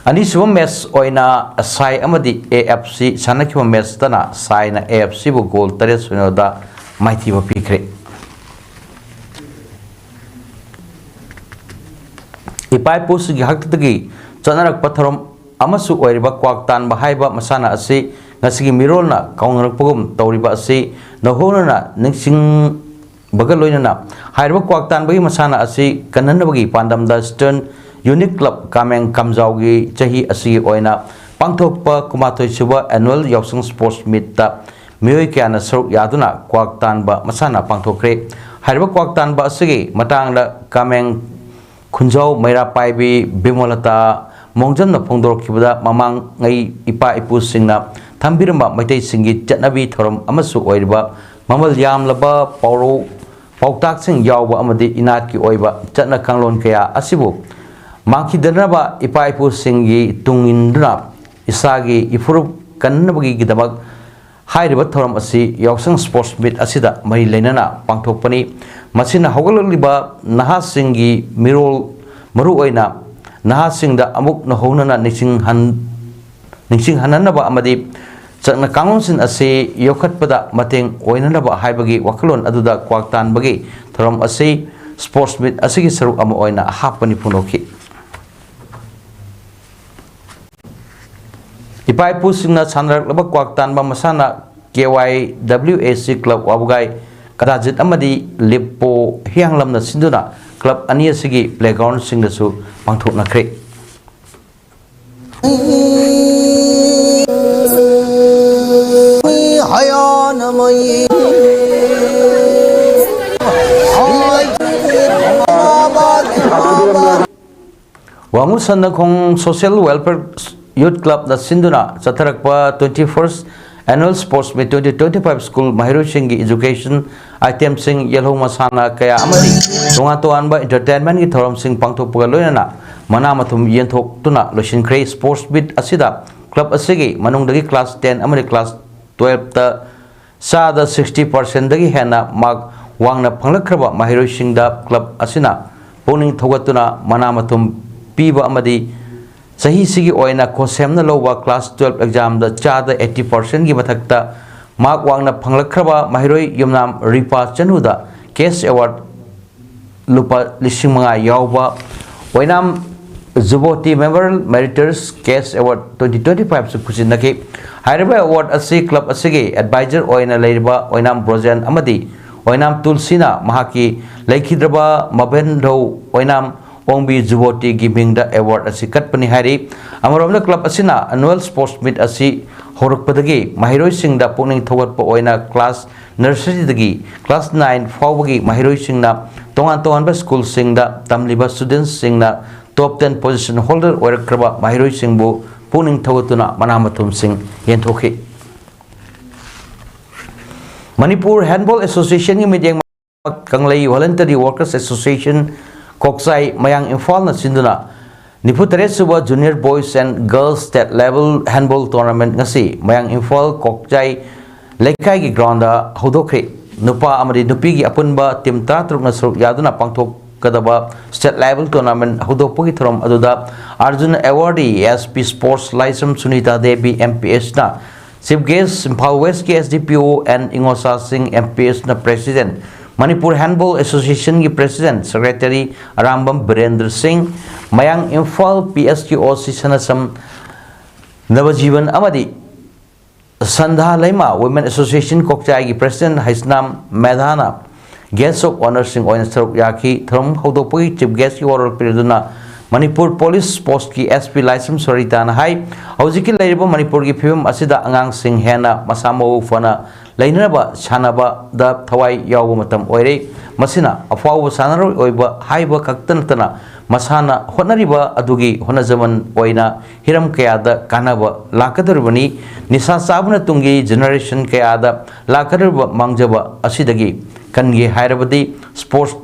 ꯑꯅꯤꯁꯨꯕ ꯃꯦꯠꯆ ꯑꯣꯏꯅ ꯁꯥꯏ ꯑꯃꯗꯤ ꯑꯦ ꯑꯦꯐ ꯁꯤ ꯁꯥꯟꯅꯈꯤꯕ ꯃꯦꯠꯆꯇꯅ ꯁꯥꯏꯅ ꯑꯦ ꯑꯦꯐ ꯁꯤꯕꯨ ꯒꯣꯜ ꯇꯔꯦꯠ ꯁꯣꯏꯅꯣꯗ ꯃꯥꯏꯊꯤꯕ ꯄꯤꯈ꯭ꯔꯦ꯫ ꯏꯄꯥ ꯏꯄꯨꯁꯤꯡꯒꯤ ꯍꯥꯛꯇꯛꯇꯒꯤ ꯆꯠꯅꯔꯛꯄ ꯊꯧꯔꯝ ꯑꯃꯁꯨ ꯑꯣꯏꯔꯤꯕ ꯀ꯭ꯋꯥꯛ ꯇꯥꯟꯕ ꯍꯥꯏꯕ ꯃꯁꯥꯟꯅ ꯑꯁꯤ ꯉꯁꯤꯒꯤ ꯃꯤꯔꯣꯜꯅ ꯀꯥꯎꯅꯔꯛꯄꯒꯨꯝ ꯇꯧꯔꯤꯕ ꯑꯁꯤ ꯅꯧꯍꯧꯅꯅ ꯅꯤꯡꯁꯤꯡꯕꯒ ꯂꯣꯏꯅꯅ ꯍꯥꯏꯔꯤꯕ ꯀ꯭ꯋꯥꯛ ꯇꯥꯟꯕꯒꯤ ꯃꯁꯥꯟꯅ ꯑꯁꯤ ꯀꯟꯅꯅꯕꯒꯤ ꯄꯥꯟꯗꯝꯗ ꯏꯁꯇꯔꯟ ꯌꯨꯅꯤꯠ ꯀ꯭ꯂꯕ ꯀꯥꯃꯦꯡ ꯀꯝꯖꯥꯎꯒꯤ ꯆꯍꯤ ꯑꯁꯤꯒꯤ ꯑꯣꯏꯅ ꯄꯥꯡꯊꯣꯛꯄ ꯀꯨꯟꯃꯥꯊꯣꯏ ꯁꯨꯕ ꯑꯦꯅꯨꯋꯦꯜ ꯌꯥꯎꯁꯪ ꯁ꯭ꯄꯣꯔꯠꯁ ꯃꯤꯠꯇ ꯃꯤꯑꯣꯏ ꯀꯌꯥꯅ ꯁꯔꯨꯛ ꯌꯥꯗꯨꯅ ꯀ꯭ꯋꯥꯛ ꯇꯥꯟꯕ ꯃꯁꯥꯟꯅ ꯄꯥꯡꯊꯣꯛꯈ꯭ꯔꯦ꯫ ꯍꯥꯏꯔꯤꯕ ꯀ꯭ꯋꯥꯛ ꯇꯥꯟꯕ ꯑꯁꯤꯒꯤ ꯃꯇꯥꯡꯗ ꯀꯥꯃꯦꯡ ꯈꯨꯟꯖꯥꯎ ꯃꯩꯔꯥ ꯄꯥꯏꯕꯤ ꯕꯤꯃꯣꯂꯇꯥ ꯃꯣꯡꯖꯝꯅ ꯐꯣꯡꯗꯣꯔꯛꯈꯤꯕꯗ, ꯃꯃꯥꯡꯉꯩ ꯏꯄꯥ ꯏꯄꯨꯁꯤꯡꯅ ꯊꯝꯕꯤꯔꯝꯕ ꯃꯩꯇꯩꯁꯤꯡꯒꯤ ꯆꯠꯅꯕꯤ ꯊꯧꯔꯝ ꯑꯃꯁꯨ ꯑꯣꯏꯔꯤꯕ ꯃꯃꯜ ꯌꯥꯝꯂꯕ ꯄꯥꯎꯔꯧ ꯄꯥꯎꯇꯥꯛꯁꯤꯡ ꯌꯥꯎꯕ ꯑꯃꯗꯤ ꯏꯅꯥꯠꯀꯤ ꯑꯣꯏꯕ ꯆꯠꯅ ꯀꯥꯡꯂꯣꯟ ꯀꯌꯥ ꯑꯁꯤꯕꯨ ꯃꯥꯡꯈꯤꯗꯅꯕ ꯏꯄꯥ ꯏꯄꯨꯁꯤꯡꯒꯤ ꯇꯨꯡ ꯏꯟꯗꯨꯅ ꯏꯁꯥꯒꯤ ꯏꯐꯨꯔꯨꯞ ꯀꯟꯅꯕꯒꯤꯗꯃꯛ ꯍꯥꯏꯔꯤꯕ ꯊꯧꯔꯝ ꯑꯁꯤ ꯌꯥꯎꯁꯪ ꯁ꯭ꯄꯣꯔꯠꯁ ꯃꯤꯠ ꯑꯁꯤꯗ ꯃꯔꯤ ꯂꯩꯅꯅ ꯄꯥꯡꯊꯣꯛꯄꯅꯤ꯫ ꯃꯁꯤꯅ ꯍꯧꯒꯠꯂꯛꯂꯤꯕ ꯅꯍꯥꯁꯤꯡꯒꯤ ꯃꯤꯔꯣꯜ, ꯃꯔꯨꯑꯣꯏꯅ ꯅꯍꯥꯁꯤꯡꯗ ꯑꯃꯨꯛ ꯅꯧꯍꯧꯅꯅ ꯅꯤꯡꯁꯤꯡꯍꯟ-, ꯅꯤꯡꯁꯤꯡꯍꯟꯅꯅꯕ ꯑꯃꯗꯤ ꯆꯠꯅ ꯀꯥꯡꯂꯣꯟꯁꯤꯡ ꯑꯁꯤ ꯌꯣꯛꯈꯠꯄꯗ ꯃꯇꯦꯡ ꯑꯣꯏꯅꯅꯕ ꯍꯥꯏꯕꯒꯤ ꯋꯥꯈꯜꯂꯣꯟ ꯑꯗꯨꯗ ꯀ꯭ꯋꯥꯛ ꯇꯥꯟꯕꯒꯤ ꯊꯧꯔꯝ ꯑꯁꯤ ꯁ꯭ꯄꯣꯔꯠꯁ ꯃꯤꯠ ꯑꯁꯤꯒꯤ ꯁꯔꯨꯛ ꯑꯃ ꯑꯣꯏꯅ ꯍꯥꯞꯄꯅꯤ ꯐꯣꯡꯗꯣꯛꯈꯤ꯫ ꯏꯄꯥ ꯏꯄꯨꯁꯤꯡꯅ ꯁꯥꯟꯅꯔꯛꯂꯕ ꯀ꯭ꯋꯥꯛ ꯇꯥꯟꯕ ꯃꯁꯥꯟꯅ ꯀꯦ ꯋꯥꯏ ꯗꯕ꯭ꯂꯤꯎ ꯑꯦ ꯁꯤ ꯀ꯭ꯂꯕ ꯋꯥꯕꯒꯥꯏ, ꯀꯗꯥꯖꯤꯠ ꯑꯃꯗꯤ ꯂꯤꯞꯄꯣ ꯍꯤꯌꯥꯡꯂꯝꯅ ꯁꯤꯟꯗꯨꯅ ꯀ꯭ꯂꯕ ꯑꯅꯤ ꯑꯁꯤꯒꯤ ꯄ꯭ꯂꯦꯒ꯭ꯔꯥꯎꯟꯁꯤꯡꯗꯁꯨ ꯄꯥꯡꯊꯣꯛꯅꯈ꯭ꯔꯦ꯫ ꯋꯥꯉꯨ ꯁꯟꯅꯈꯣꯡ ꯁꯣꯁꯤꯌꯦꯜ ꯋꯦꯜꯐꯤꯌꯔ ꯌꯨꯠ ꯀ꯭ꯂꯕꯅ ꯁꯤꯟꯗꯨꯅ ꯆꯠꯊꯔꯛꯄ twenty first annual sports meet twenty twenty five school ꯃꯍꯩꯔꯣꯏꯁꯤꯡꯒꯤ ꯏꯖꯨꯀꯦꯁꯟ ꯑꯥꯏꯇꯦꯝꯁꯤꯡ, ꯌꯦꯜꯍꯧ ꯃꯁꯥꯟꯅ ꯀꯌꯥ ꯑꯃꯗꯤ ꯇꯣꯉꯥꯟ ꯇꯣꯉꯥꯟꯕ ꯏꯟꯇꯔꯇꯦꯟꯃꯦꯟꯒꯤ ꯊꯧꯔꯝꯁꯤꯡ ꯄꯥꯡꯊꯣꯛꯄꯒ ꯂꯣꯏꯅꯅ ꯃꯅꯥ ꯃꯊꯨꯝ ꯌꯦꯟꯊꯣꯛꯇꯨꯅ ꯂꯣꯏꯁꯤꯟꯈ꯭ꯔꯦ꯫ ꯁ꯭ꯄꯣꯔꯠꯁ ꯃꯤꯠ ꯑꯁꯤꯗ ꯀ꯭ꯂꯕ ꯑꯁꯤꯒꯤ ꯃꯅꯨꯡꯗꯒꯤ ꯀ꯭ꯂꯥꯁ ꯇꯦꯟ ꯑꯃꯗꯤ ꯀ꯭ꯂꯥꯁ ꯇꯨꯌꯦꯜꯞꯇ ꯆꯥꯗ sixty percentꯗꯒꯤ ꯍꯦꯟꯅ mark ꯋꯥꯡꯅ ꯐꯪꯂꯛꯈ꯭ꯔꯕ ꯃꯍꯩꯔꯣꯏꯁꯤꯡꯗ club ꯑꯁꯤꯅ ꯄꯨꯛꯅꯤꯡ ꯊꯧꯒꯠꯇꯨꯅ ꯃꯅꯥ ꯃꯊꯨꯝ ꯄꯤꯕ ꯑꯃꯗꯤ ꯆꯍꯤꯁꯤꯒꯤ ꯑꯣꯏꯅ ꯈꯣꯁꯦꯝꯅ ꯂꯧꯕ class twelve examꯗ ꯆꯥꯗ eighty percentꯒꯤ ꯃꯊꯛꯇ mark ꯋꯥꯡꯅ ꯐꯪꯂꯛꯈ꯭ꯔꯕ ꯃꯍꯩꯔꯣꯏ ꯌꯨꯝꯅꯥꯝ ꯔꯤꯄꯥ ꯆꯅꯨꯗ cash award ꯂꯨꯄꯥ ꯂꯤꯁꯤꯡ ꯃꯉꯥ ꯌꯥꯎꯕ ꯑꯣꯏꯅꯥꯝ ꯖꯨꯕꯣꯇꯤ Memorial Meritorious Cash Award twenty twenty five ꯁꯨ ꯈꯨꯖꯤꯟꯅꯈꯤ꯫ ꯍꯥꯏꯔꯤꯕ award ꯑꯁꯤ club ꯑꯁꯤꯒꯤ advisor ꯑꯣꯏꯅ ꯂꯩꯔꯤꯕ ꯑꯣꯏꯅꯥꯝ ꯕ꯭ꯔꯣꯖꯦꯟ ꯑꯃꯗꯤ ꯑꯣꯏꯅꯥꯝ ꯇꯨꯜꯁꯤꯅ ꯃꯍꯥꯛꯀꯤ ꯂꯩꯈꯤꯗ꯭ꯔꯕ ꯃꯕꯦꯟꯙꯧ ꯑꯣꯏꯅꯥꯝ ꯑꯣꯡꯕꯤ ꯖꯨꯕꯣꯇꯤꯒꯤ ꯃꯤꯡꯗ award ꯑꯁꯤ ꯀꯠꯄꯅꯤ ꯍꯥꯏꯔꯤ꯫ ꯑꯃꯔꯣꯝꯗ club ꯑꯁꯤꯅ annual sports meet ꯑꯁꯤ ꯍꯧꯔꯛꯄꯗꯒꯤ ꯃꯍꯩꯔꯣꯏꯁꯤꯡꯗ ꯄꯨꯛꯅꯤꯡ ꯊꯧꯒꯠꯄ ꯑꯣꯏꯅ class nurseryꯗꯒꯤ class nine ꯐꯥꯎꯕꯒꯤ ꯃꯍꯩꯔꯣꯏꯁꯤꯡꯅ ꯇꯣꯉꯥꯟ ꯇꯣꯉꯥꯟꯕ schoolꯁꯤꯡꯗ ꯇꯝꯂꯤꯕ studentsꯁꯤꯡꯅ top ten position holder ꯑꯣꯏꯔꯛꯈ꯭ꯔꯕ ꯃꯍꯩꯔꯣꯏꯁꯤꯡꯕꯨ ꯄꯨꯛꯅꯤꯡ ꯊꯧꯒꯠꯇꯨꯅ ꯃꯅꯥ ꯃꯊꯨꯝꯁꯤꯡ ꯌꯦꯟꯊꯣꯛꯈꯤ꯫ ꯃꯅꯤꯄꯨꯔ Handball Associationꯒꯤ ꯃꯤꯠꯌꯦꯡ ꯀꯪꯂꯩ Voluntary Workers Association ꯀꯣꯛꯆꯥꯏ ꯃꯌꯥꯡ ꯏꯝꯐꯥꯜꯅ ꯁꯤꯟꯗꯨꯅ ꯅꯤꯐꯨ ꯇꯔꯦꯠ ꯁꯨꯕ Junior Boys and Girls State Level Handball Tournament ꯉꯁꯤ ꯃꯌꯥꯡ ꯏꯝꯐꯥꯜ ꯀꯣꯛꯆꯥꯏ ꯂꯩꯀꯥꯏꯒꯤ groundꯗ ꯍꯧꯗꯣꯛꯈ꯭ꯔꯦ꯫ ꯅꯨꯄꯥ ꯑꯃꯗꯤ ꯅꯨꯄꯤꯒꯤ ꯑꯄꯨꯟꯕ team ꯇꯔꯥꯇꯔꯨꯛꯅ ꯁꯔꯨꯛ ꯌꯥꯗꯨꯅ ꯄꯥꯡꯊꯣꯛꯀꯗꯕ state level tournament ꯍꯧꯗꯣꯛꯄꯒꯤ ꯊꯧꯔꯝ ꯑꯗꯨꯗ Arjuna Awardee SP Sports ꯂꯥꯏꯁ꯭ꯔꯝ Sunita Devi MPSꯅ Chief Guest, Imphal Westꯀꯤ SDPO N ꯏꯉꯣꯁꯥ ꯁꯤꯡ, MPSꯅ President, Manipur Handball Associationꯒꯤ President Secretary Arambam Birendra ꯁꯤꯡ, ꯃꯌꯥꯡ ꯏꯝꯐꯥꯜ PSQOC ꯁꯅꯁꯝ ꯅꯕꯖꯤꯕꯟ ꯑꯃꯗꯤ ꯁꯟꯙꯥ ꯂꯩꯃꯥ Women Association ꯀꯣꯛꯆꯥꯏꯒꯤ President Heisnam ꯃꯦꯙꯥꯅ Guest of Honourꯁꯤꯡ ꯑꯣꯏꯅ ꯁꯔꯨꯛ ꯌꯥꯈꯤ꯫ ꯊꯧꯔꯝ ꯍꯧꯗꯣꯛꯄꯒꯤ Chief Guestꯀꯤ ꯋꯥꯔꯣꯜ ꯄꯤꯔꯗꯨꯅ ꯃꯅꯤꯄꯨꯔ Police Forceꯀꯤ SP ꯂꯥꯏꯁ꯭ꯔꯝ ꯁꯣꯔꯤꯇꯥꯅ ꯍꯥꯏ, ꯍꯧꯖꯤꯛꯀꯤ ꯂꯩꯔꯤꯕ ꯃꯅꯤꯄꯨꯔꯒꯤ ꯐꯤꯕꯝ ꯑꯁꯤꯗ ꯑꯉꯥꯡꯁꯤꯡ ꯍꯦꯟꯅ ꯃꯁꯥ ꯃꯎ ꯐꯅ ꯂꯩꯅꯅꯕ ꯁꯥꯟꯅꯕꯗ ꯊꯋꯥꯏ ꯌꯥꯎꯕ ꯃꯇꯝ ꯑꯣꯏꯔꯦ꯫ ꯃꯁꯤꯅ ꯑꯐꯥꯎꯕ ꯁꯥꯟꯅꯔꯣꯏ ꯑꯣꯏꯕ ꯍꯥꯏꯕ ꯈꯛꯇ ꯅꯠꯇꯅ ꯃꯁꯥꯅ ꯍꯣꯠꯅꯔꯤꯕ ꯑꯗꯨꯒꯤ ꯍꯣꯠꯅꯖꯃꯟ ꯑꯣꯏꯅ ꯍꯤꯔꯝ ꯀꯌꯥꯗ ꯀꯥꯟꯅꯕ ꯂꯥꯛꯀꯗꯧꯔꯤꯕꯅꯤ꯫ ꯅꯤꯁꯥ ꯆꯥꯕꯅ ꯇꯨꯡꯒꯤ generation ꯀꯌꯥꯗ ꯂꯥꯛꯀꯗꯧꯔꯤꯕ ꯃꯥꯡꯖꯕ ꯑꯁꯤꯗꯒꯤ ꯀꯟꯒꯦ ꯍꯥꯏꯔꯕꯗꯤ sports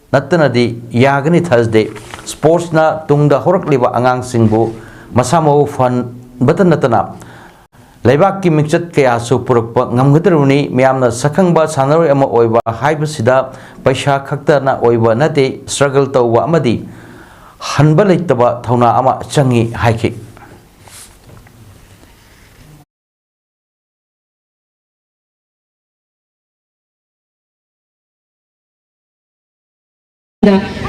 ꯅꯠꯇꯅꯗꯤ ꯌꯥꯒꯅꯤ꯫ Thursday, sportsꯅ ꯇꯨꯡꯗ ꯍꯧꯔꯛꯂꯤꯕ ꯑꯉꯥꯡꯁꯤꯡꯕꯨ ꯃꯁꯥ ꯃꯎ ꯐꯍꯟꯕꯇ ꯅꯠꯇꯅ ꯂꯩꯕꯥꯛꯀꯤ ꯃꯤꯡꯆꯠ ꯀꯌꯥꯁꯨ ꯄꯨꯔꯛꯄ ꯉꯝꯒꯗꯧꯔꯤꯕꯅꯤ꯫ ꯃꯤꯌꯥꯝꯅ ꯁꯛꯈꯪꯕ ꯁꯥꯟꯅꯔꯣꯏ ꯑꯃ ꯑꯣꯏꯕ ꯍꯥꯏꯕꯁꯤꯗ ꯄꯩꯁꯥ ꯈꯛꯇꯅ ꯑꯣꯏꯕ ꯅꯠꯇꯦ, struggle ꯇꯧꯕ ꯑꯃꯗꯤ ꯍꯟꯕ ꯂꯩꯇꯕ ꯊꯧꯅꯥ ꯑꯃ ꯆꯪꯏ ꯍꯥꯏꯈꯤ꯫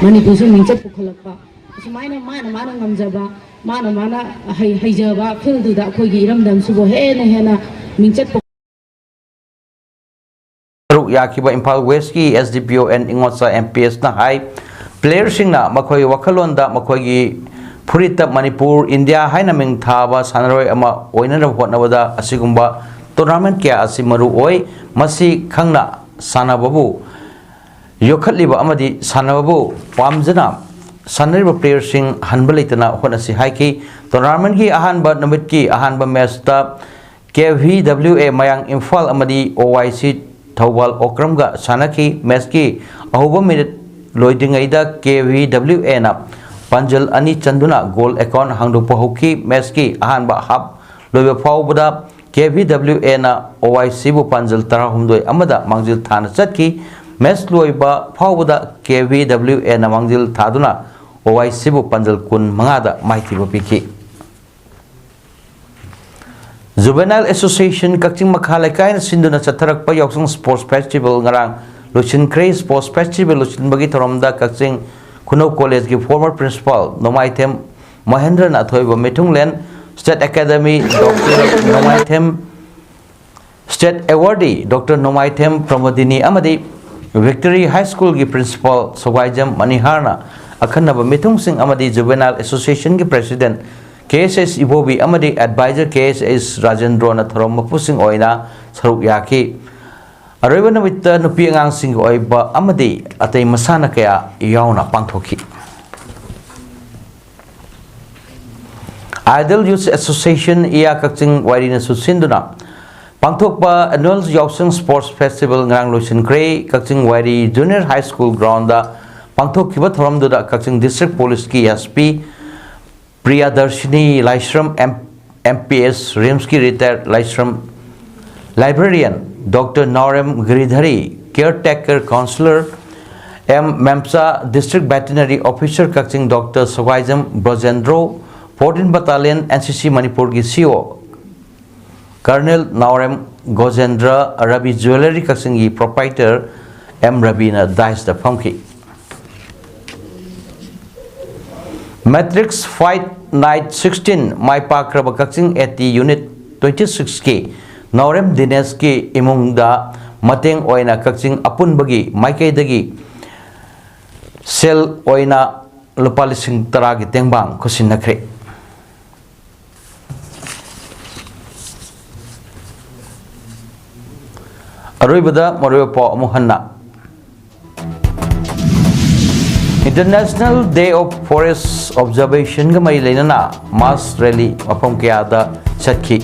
ꯃꯅꯤꯄꯨꯔꯁꯨ ꯃꯤꯡꯆꯠ ꯄꯨꯈꯠꯂꯛꯄ, ꯑꯁꯨꯃꯥꯏꯅ ꯃꯥꯅ ꯃꯥꯅ ꯉꯝꯖꯕ, ꯃꯥꯅ ꯃꯥꯅ ꯍꯩ-, ꯍꯩꯖꯕ ꯐꯤꯜꯗꯨꯗ ꯑꯩꯈꯣꯏꯒꯤ ꯏꯔꯝꯗꯝꯁꯤꯕꯨ ꯍꯦꯟꯅ ꯍꯦꯟꯅ ꯃꯤꯡꯆꯠ ꯄꯨ- ꯁꯔꯨꯛ ꯌꯥꯈꯤꯕ ꯏꯝꯐꯥꯜ ꯋꯦꯁꯀꯤ S D P O N ꯏꯉꯣꯆꯥ M P S ꯅ ꯍꯥꯏ, ꯄ꯭ꯂꯦꯌꯔꯁꯤꯡꯅ ꯃꯈꯣꯏꯒꯤ ꯋꯥꯈꯜꯂꯣꯟꯗ ꯃꯈꯣꯏꯒꯤ ꯐꯨꯔꯤꯠꯇ ꯃꯅꯤꯄꯨꯔ, ꯏꯟꯗꯤꯌꯥ ꯍꯥꯏꯅ ꯃꯤꯡ ꯊꯥꯕ ꯁꯥꯟꯅꯔꯣꯏ ꯑꯃ ꯑꯣꯏꯅꯅꯕ ꯍꯣꯠꯅꯕꯗ ꯑꯁꯤꯒꯨꯝꯕ tournament ꯀꯌꯥ ꯑꯁꯤ ꯃꯔꯨ ꯑꯣꯏ꯫ ꯃꯁꯤ ꯈꯪꯅ ꯁꯥꯟꯅꯕꯕꯨ ꯌꯣꯛꯈꯠꯂꯤꯕ ꯑꯃꯗꯤ ꯁꯥꯟꯅꯕꯕꯨ ꯄꯥꯝꯖꯅ ꯁꯥꯟꯅꯔꯤꯕ ꯄ꯭ꯂꯦꯌꯔꯁꯤꯡ ꯍꯟꯕ ꯂꯩꯇꯅ ꯍꯣꯠꯅꯁꯤ ꯍꯥꯏꯈꯤ꯫ Tournamentꯀꯤ ꯑꯍꯥꯟꯕ ꯅꯨꯃꯤꯠꯀꯤ ꯑꯍꯥꯟꯕ ꯃꯦꯆꯇ K V W A ꯃꯌꯥꯡ ꯏꯝꯐꯥꯜ ꯑꯃꯗꯤ O Y C ꯊꯧꯕꯥꯜ ꯑꯣꯀ꯭ꯔꯝꯒ ꯁꯥꯟꯅꯈꯤ꯫ ꯃꯦꯆꯀꯤ ꯑꯍꯧꯕ ꯃꯤꯅꯤꯠ ꯂꯣꯏꯗ꯭ꯔꯤꯉꯩꯗ K V W Aꯅ ꯄꯥꯟꯖꯜ ꯑꯅꯤ ꯆꯟꯗꯨꯅ ꯒꯣꯜ ꯑꯦꯀꯥꯎꯟ ꯍꯥꯡꯗꯣꯛꯄ ꯍꯧꯈꯤ꯫ ꯃꯦꯆꯀꯤ ꯑꯍꯥꯟꯕ ꯍꯥꯞ ꯂꯣꯏꯕ ꯐꯥꯎꯕꯗ K V W Aꯅ O Y Cꯕꯨ ꯄꯥꯟꯖꯜ ꯇꯔꯥꯍꯨꯝꯗꯣꯏ ꯑꯃꯗ ꯃꯥꯡꯖꯤꯜ ꯊꯥꯅ ꯆꯠꯈꯤ꯫ ꯃꯦꯆ ꯂꯣꯏꯕ ꯐꯥꯎꯕꯗ K V W Aꯅ ꯃꯥꯡꯖꯤꯜ ꯊꯥꯗꯨꯅ O Y Cꯕꯨ ꯄꯥꯟꯖꯜ ꯀꯨꯟ ꯃꯉꯥꯗ ꯃꯥꯏꯊꯤꯕ ꯄꯤꯈꯤ꯫ Juvenile Association ꯀꯛꯆꯤꯡ ꯃꯈꯥ ꯂꯩꯀꯥꯏꯅ ꯁꯤꯟꯗꯨꯅ ꯆꯠꯊꯔꯛꯄ ꯌꯥꯎꯁꯪ Sports Festival ꯉꯔꯥꯡ ꯂꯣꯏꯁꯤꯟꯈ꯭ꯔꯦ꯫ Sports Festival ꯂꯣꯏꯁꯤꯟꯕꯒꯤ ꯊꯧꯔꯝꯗ ꯀꯛꯆꯤꯡ ꯈꯨꯅꯧ ꯀꯣꯂꯦꯖꯀꯤ former principal ꯅꯣꯡꯃꯥꯏꯊꯦꯝ ꯃꯍꯦꯟꯗ꯭ꯔꯅ ꯑꯊꯣꯏꯕ ꯃꯤꯊꯨꯡꯂꯦꯟ, State Academy Doctor ꯅꯣꯡꯃꯥꯏꯊꯦꯝ, State Awardee Doctor ꯅꯣꯡꯃꯥꯏꯊꯦꯝ ꯄ꯭ꯔꯃꯣꯗꯤꯅꯤ ꯑꯃꯗꯤ Victory High Schoolꯒꯤ principal ꯁꯧꯒꯥꯏꯖꯝ ꯃꯅꯤꯍꯥꯔꯅ ꯑꯈꯟꯅꯕ ꯃꯤꯊꯨꯡꯁꯤꯡ ꯑꯃꯗꯤ Juvenile Associationꯒꯤ president K S S ꯏꯕꯣꯕꯤ ꯑꯃꯗꯤ advisor K S S ꯔꯥꯖꯦꯟꯗ꯭ꯔꯣꯅ ꯊꯧꯔꯝ ꯃꯄꯨꯁꯤꯡ ꯑꯣꯏꯅ ꯁꯔꯨꯛ ꯌꯥꯈꯤ꯫ ꯑꯔꯣꯏꯕ ꯅꯨꯃꯤꯠꯇ ꯅꯨꯄꯤ ꯑꯉꯥꯡꯁꯤꯡꯒꯤ ꯑꯣꯏꯕ ꯑꯃꯗꯤ ꯑꯇꯩ ꯃꯁꯥꯟꯅ ꯀꯌꯥ ꯌꯥꯎꯅ ꯄꯥꯡꯊꯣꯛꯈꯤ꯫ Idol Youth Association ꯏꯌꯥ ꯀꯛꯆꯤꯡ ꯋꯥꯏꯔꯤꯅꯁꯨ ꯁꯤꯟꯗꯨꯅ ꯄꯥꯡꯊꯣꯛꯄ annual ꯌꯥꯎꯁꯪ Sports Festival ꯉꯔꯥꯡ ꯂꯣꯏꯁꯤꯟꯈ꯭ꯔꯦ꯫ ꯀꯛꯆꯤꯡ ꯋꯥꯏꯔꯤ Junior High School groundꯗ ꯄꯥꯡꯊꯣꯛꯈꯤꯕ ꯊꯧꯔꯝꯗꯨꯗ ꯀꯛꯆꯤꯡ District Policeꯀꯤ S P ꯄ꯭ꯔꯤꯌꯥꯗꯔꯁꯤꯅꯤ ꯂꯥꯏꯁ꯭ꯔꯝ, M M P S, RIMSꯀꯤ retired ꯂꯥꯏꯁ꯭ꯔꯝ librarian Doctor Naorem Giridhari, caretaker councillor M Memsa, district veterinary officer ꯀꯛꯆꯤꯡ Doctor ꯁꯒ꯭ꯋꯥꯏꯖꯝ ꯕ꯭ꯔꯣꯖꯦꯟꯗ꯭ꯔꯣ, fourteen Battalion N C C ꯃꯅꯤꯄꯨꯔꯒꯤ C O Colonel Naorem Gojendra, Rabi Jewellery ꯀꯛꯆꯤꯡꯒꯤ proprietor M ꯔꯕꯤꯅ daisꯇ ꯐꯝꯈꯤ꯫ Matrix Fight Night sixteen my ꯄꯥꯛꯈ꯭ꯔꯕ Kakching AT Unit twenty sixꯀꯤ ꯅꯥꯎꯔꯦꯝ ꯗꯤꯅꯦꯁꯀꯤ ꯏꯃꯨꯡꯗ ꯃꯇꯦꯡ ꯑꯣꯏꯅ ꯀꯛꯆꯤꯡ ꯑꯄꯨꯟꯕꯒꯤ ꯃꯥꯏꯀꯩꯗꯒꯤ ꯁꯦꯜ ꯑꯣꯏꯅ ꯂꯨꯄꯥ ꯂꯤꯁꯤꯡ ꯇꯔꯥꯒꯤ ꯇꯦꯡꯕꯥꯡ ꯈꯨꯠꯁꯤꯟꯅꯈ꯭ꯔꯦ꯫ ꯑꯔꯣꯏꯕꯗ ꯃꯔꯨꯑꯣꯏꯕ ꯄꯥꯎ ꯑꯃꯨꯛ ꯍꯟꯅ꯫ International Day of Forest Observationꯒ ꯃꯔꯤ ꯂꯩꯅꯅ mass rally ꯃꯐꯝ ꯀꯌꯥꯗ ꯆꯠꯈꯤ꯫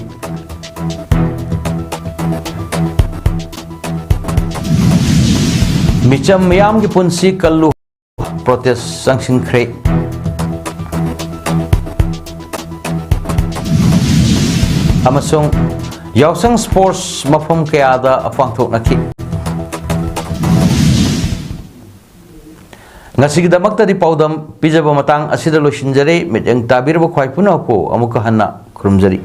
ꯃꯤꯆꯝ ꯃꯤꯌꯥꯝꯒꯤ ꯄꯨꯟꯁꯤ ꯀꯜꯂꯨ protest ꯆꯪꯁꯤꯟꯈ꯭ꯔꯦ꯫ ꯑꯃꯁꯨꯡ ꯌꯥꯎꯁꯪ sports ꯃꯐꯝ ꯀꯌꯥꯗ ꯄꯥꯡꯊꯣꯛꯅꯈꯤ꯫ ꯉꯁꯤꯒꯤꯗꯃꯛꯇꯗꯤ ꯄꯥꯎꯗꯝ ꯄꯤꯖꯕ ꯃꯇꯥꯡ ꯑꯁꯤꯗ ꯂꯣꯏꯁꯤꯟꯖꯔꯦ꯫ ꯃꯤꯠꯌꯦꯡ ꯇꯥꯕꯤꯔꯕ ꯈ꯭ꯋꯥꯏ ꯄꯨꯝꯅꯃꯛꯄꯨ ꯑꯃꯨꯛꯀ ꯍꯟꯅ ꯈꯨꯔꯨꯝꯖꯔꯤ꯫